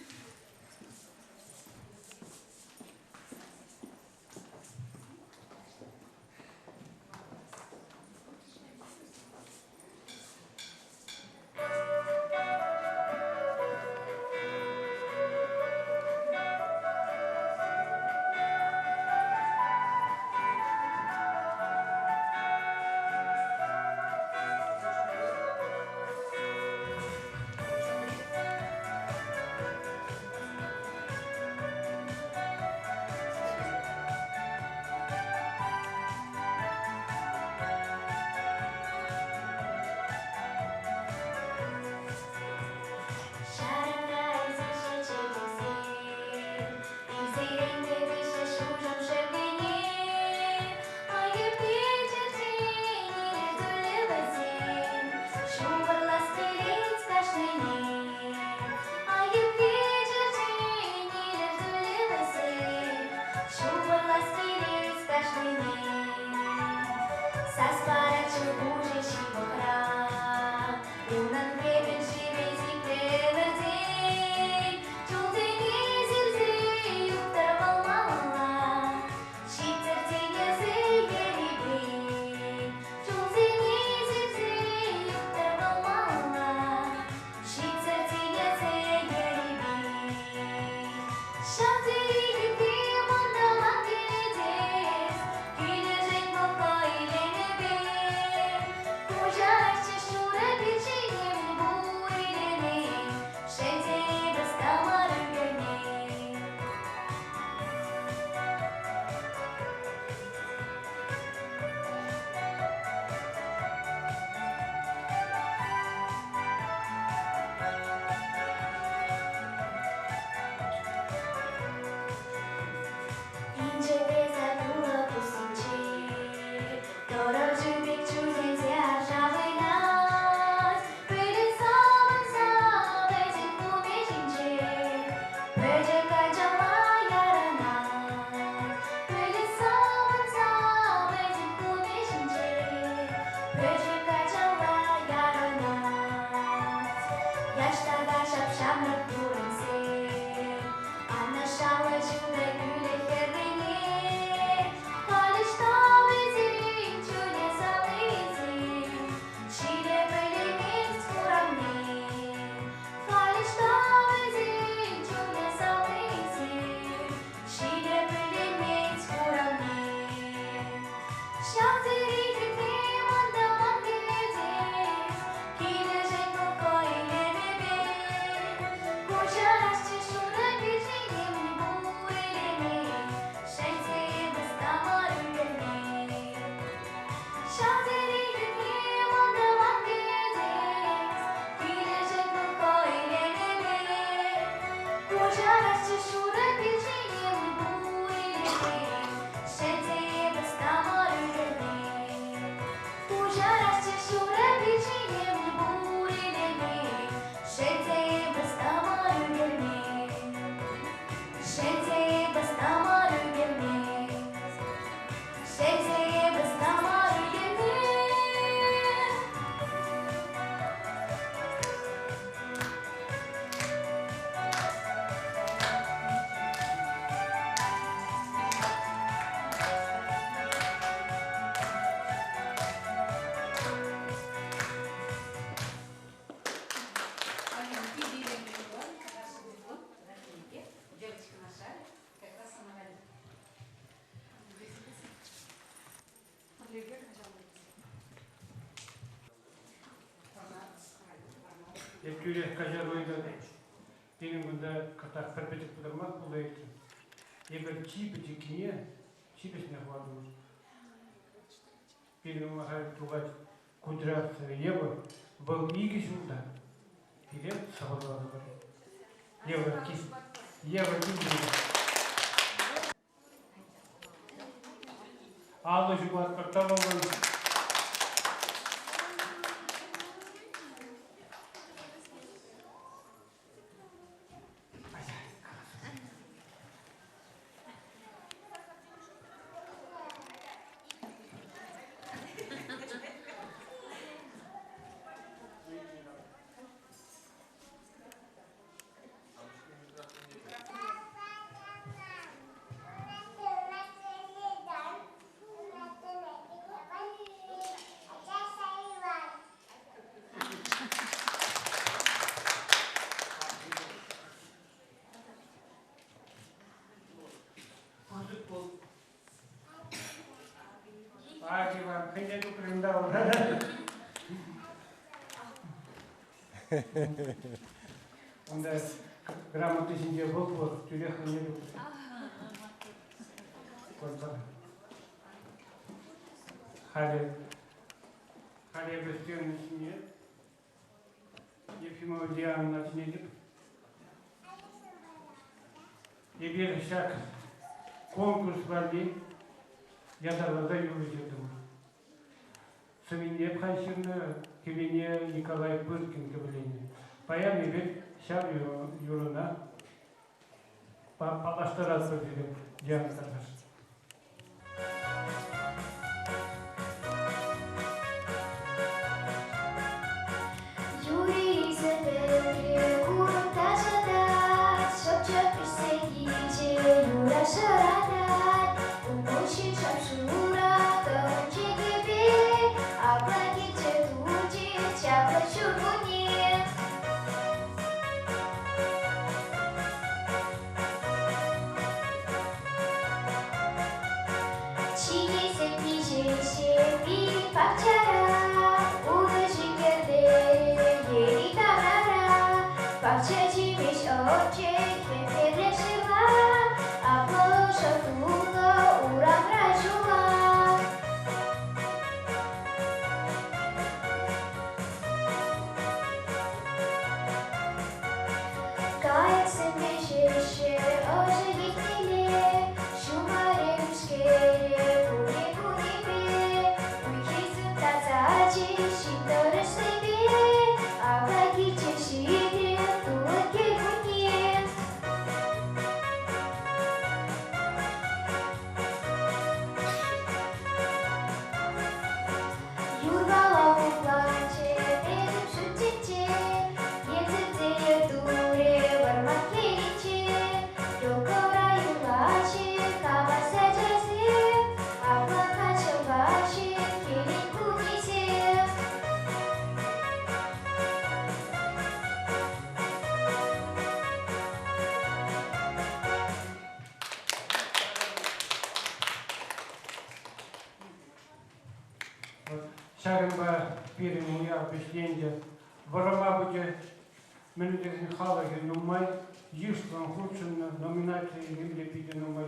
Эп тӳрех каҫару ыйтатӑп. Пирӗн кунта кӑштах пӗр пӗчӗк пӑтӑрмах пулса иртрӗ. Эпир чи пӗчӗккине чи вӗҫне хӑвартӑмӑр. Пирӗн ума халь тухать Кудрявцева Ева. Вӑл икӗ ҫулта пире сӑвӑласа парать. Ева, Ева килчӗ. Алӑ ҫупатпӑр тӑвӑллӑн. Унта грамота ҫинче вӑл пур, тӳрех хӑйне Халӗ халӗ эпӗ сцена ҫине Ефимова Дианӑна чӗнетӗп. Эпир ҫак конкурс валли ятарласа юрӑ ҫыртӑмӑр. Сӑввине хай ҫырнӑ, кӗввине Николай Пыркин кӗвӗленӗ. Паян эпир ҫав юрӑна паллаштаратпӑр сире, Диана Тархаш. Юрий илсе курӑк ташӑтать, шӑпчӑк вӗҫсе килчӗ, юра шӑратать. Улмуҫҫи шап-шурӑ тӑхӑнчӗ кӗпе, апла килчӗ тучӗ чаплӑ ҫуркунне. Чиесем пиҫеҫҫӗ пирӗн пахчара, Утӑ ҫикӗртерӗ йӗри-таврара. Пахча ҫимӗҫ ӑшчӗ хӗп-хӗрлӗ ҫырла, Апла ӑшӑ тулнӑ урамра ҫулла. Кайӑксем вӗҫеҫҫӗ ӑшӑ еннелле, Ҫумӑрӗ лӳшкерӗ кунӗ-кунӗпе. Уй-хирсем тасалчӗҫ ҫил тӑрӑшнипе, Апла килчӗ ҫитрӗ тулӑх кӗркунне. Юрпала хупланчӗ пӗтӗм ҫут тӗнче, Йӗтӗнсе турӗ вӑрман хӗрринче. Йӑлкӑра юрлаҫҫӗ хавас ачасем, Апла каччӑлаҫҫӗ хӗлӗн кунӗсем. Ҫакӑнпа пирӗн уяв вӗҫленчӗ. Вӑрӑма пычӗ. Мӗн тесен халӑхӗ нумай, йышлӑн хутшӑннӑ, номинацийӗсем те питӗ нумай.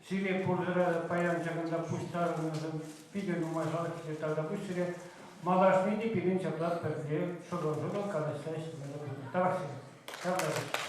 Сире пурсӑра та паян ҫакӑнта пуҫтарӑннӑшӑн питӗ нумай халӑх килсе тавтапуҫ сире. Малашне те пирӗн ҫапла пӗрле шӑкӑл-шӑкӑл калаҫса ӗҫлеме тӑрӑшӑпӑр. Тавах сире. Тавтапуҫ.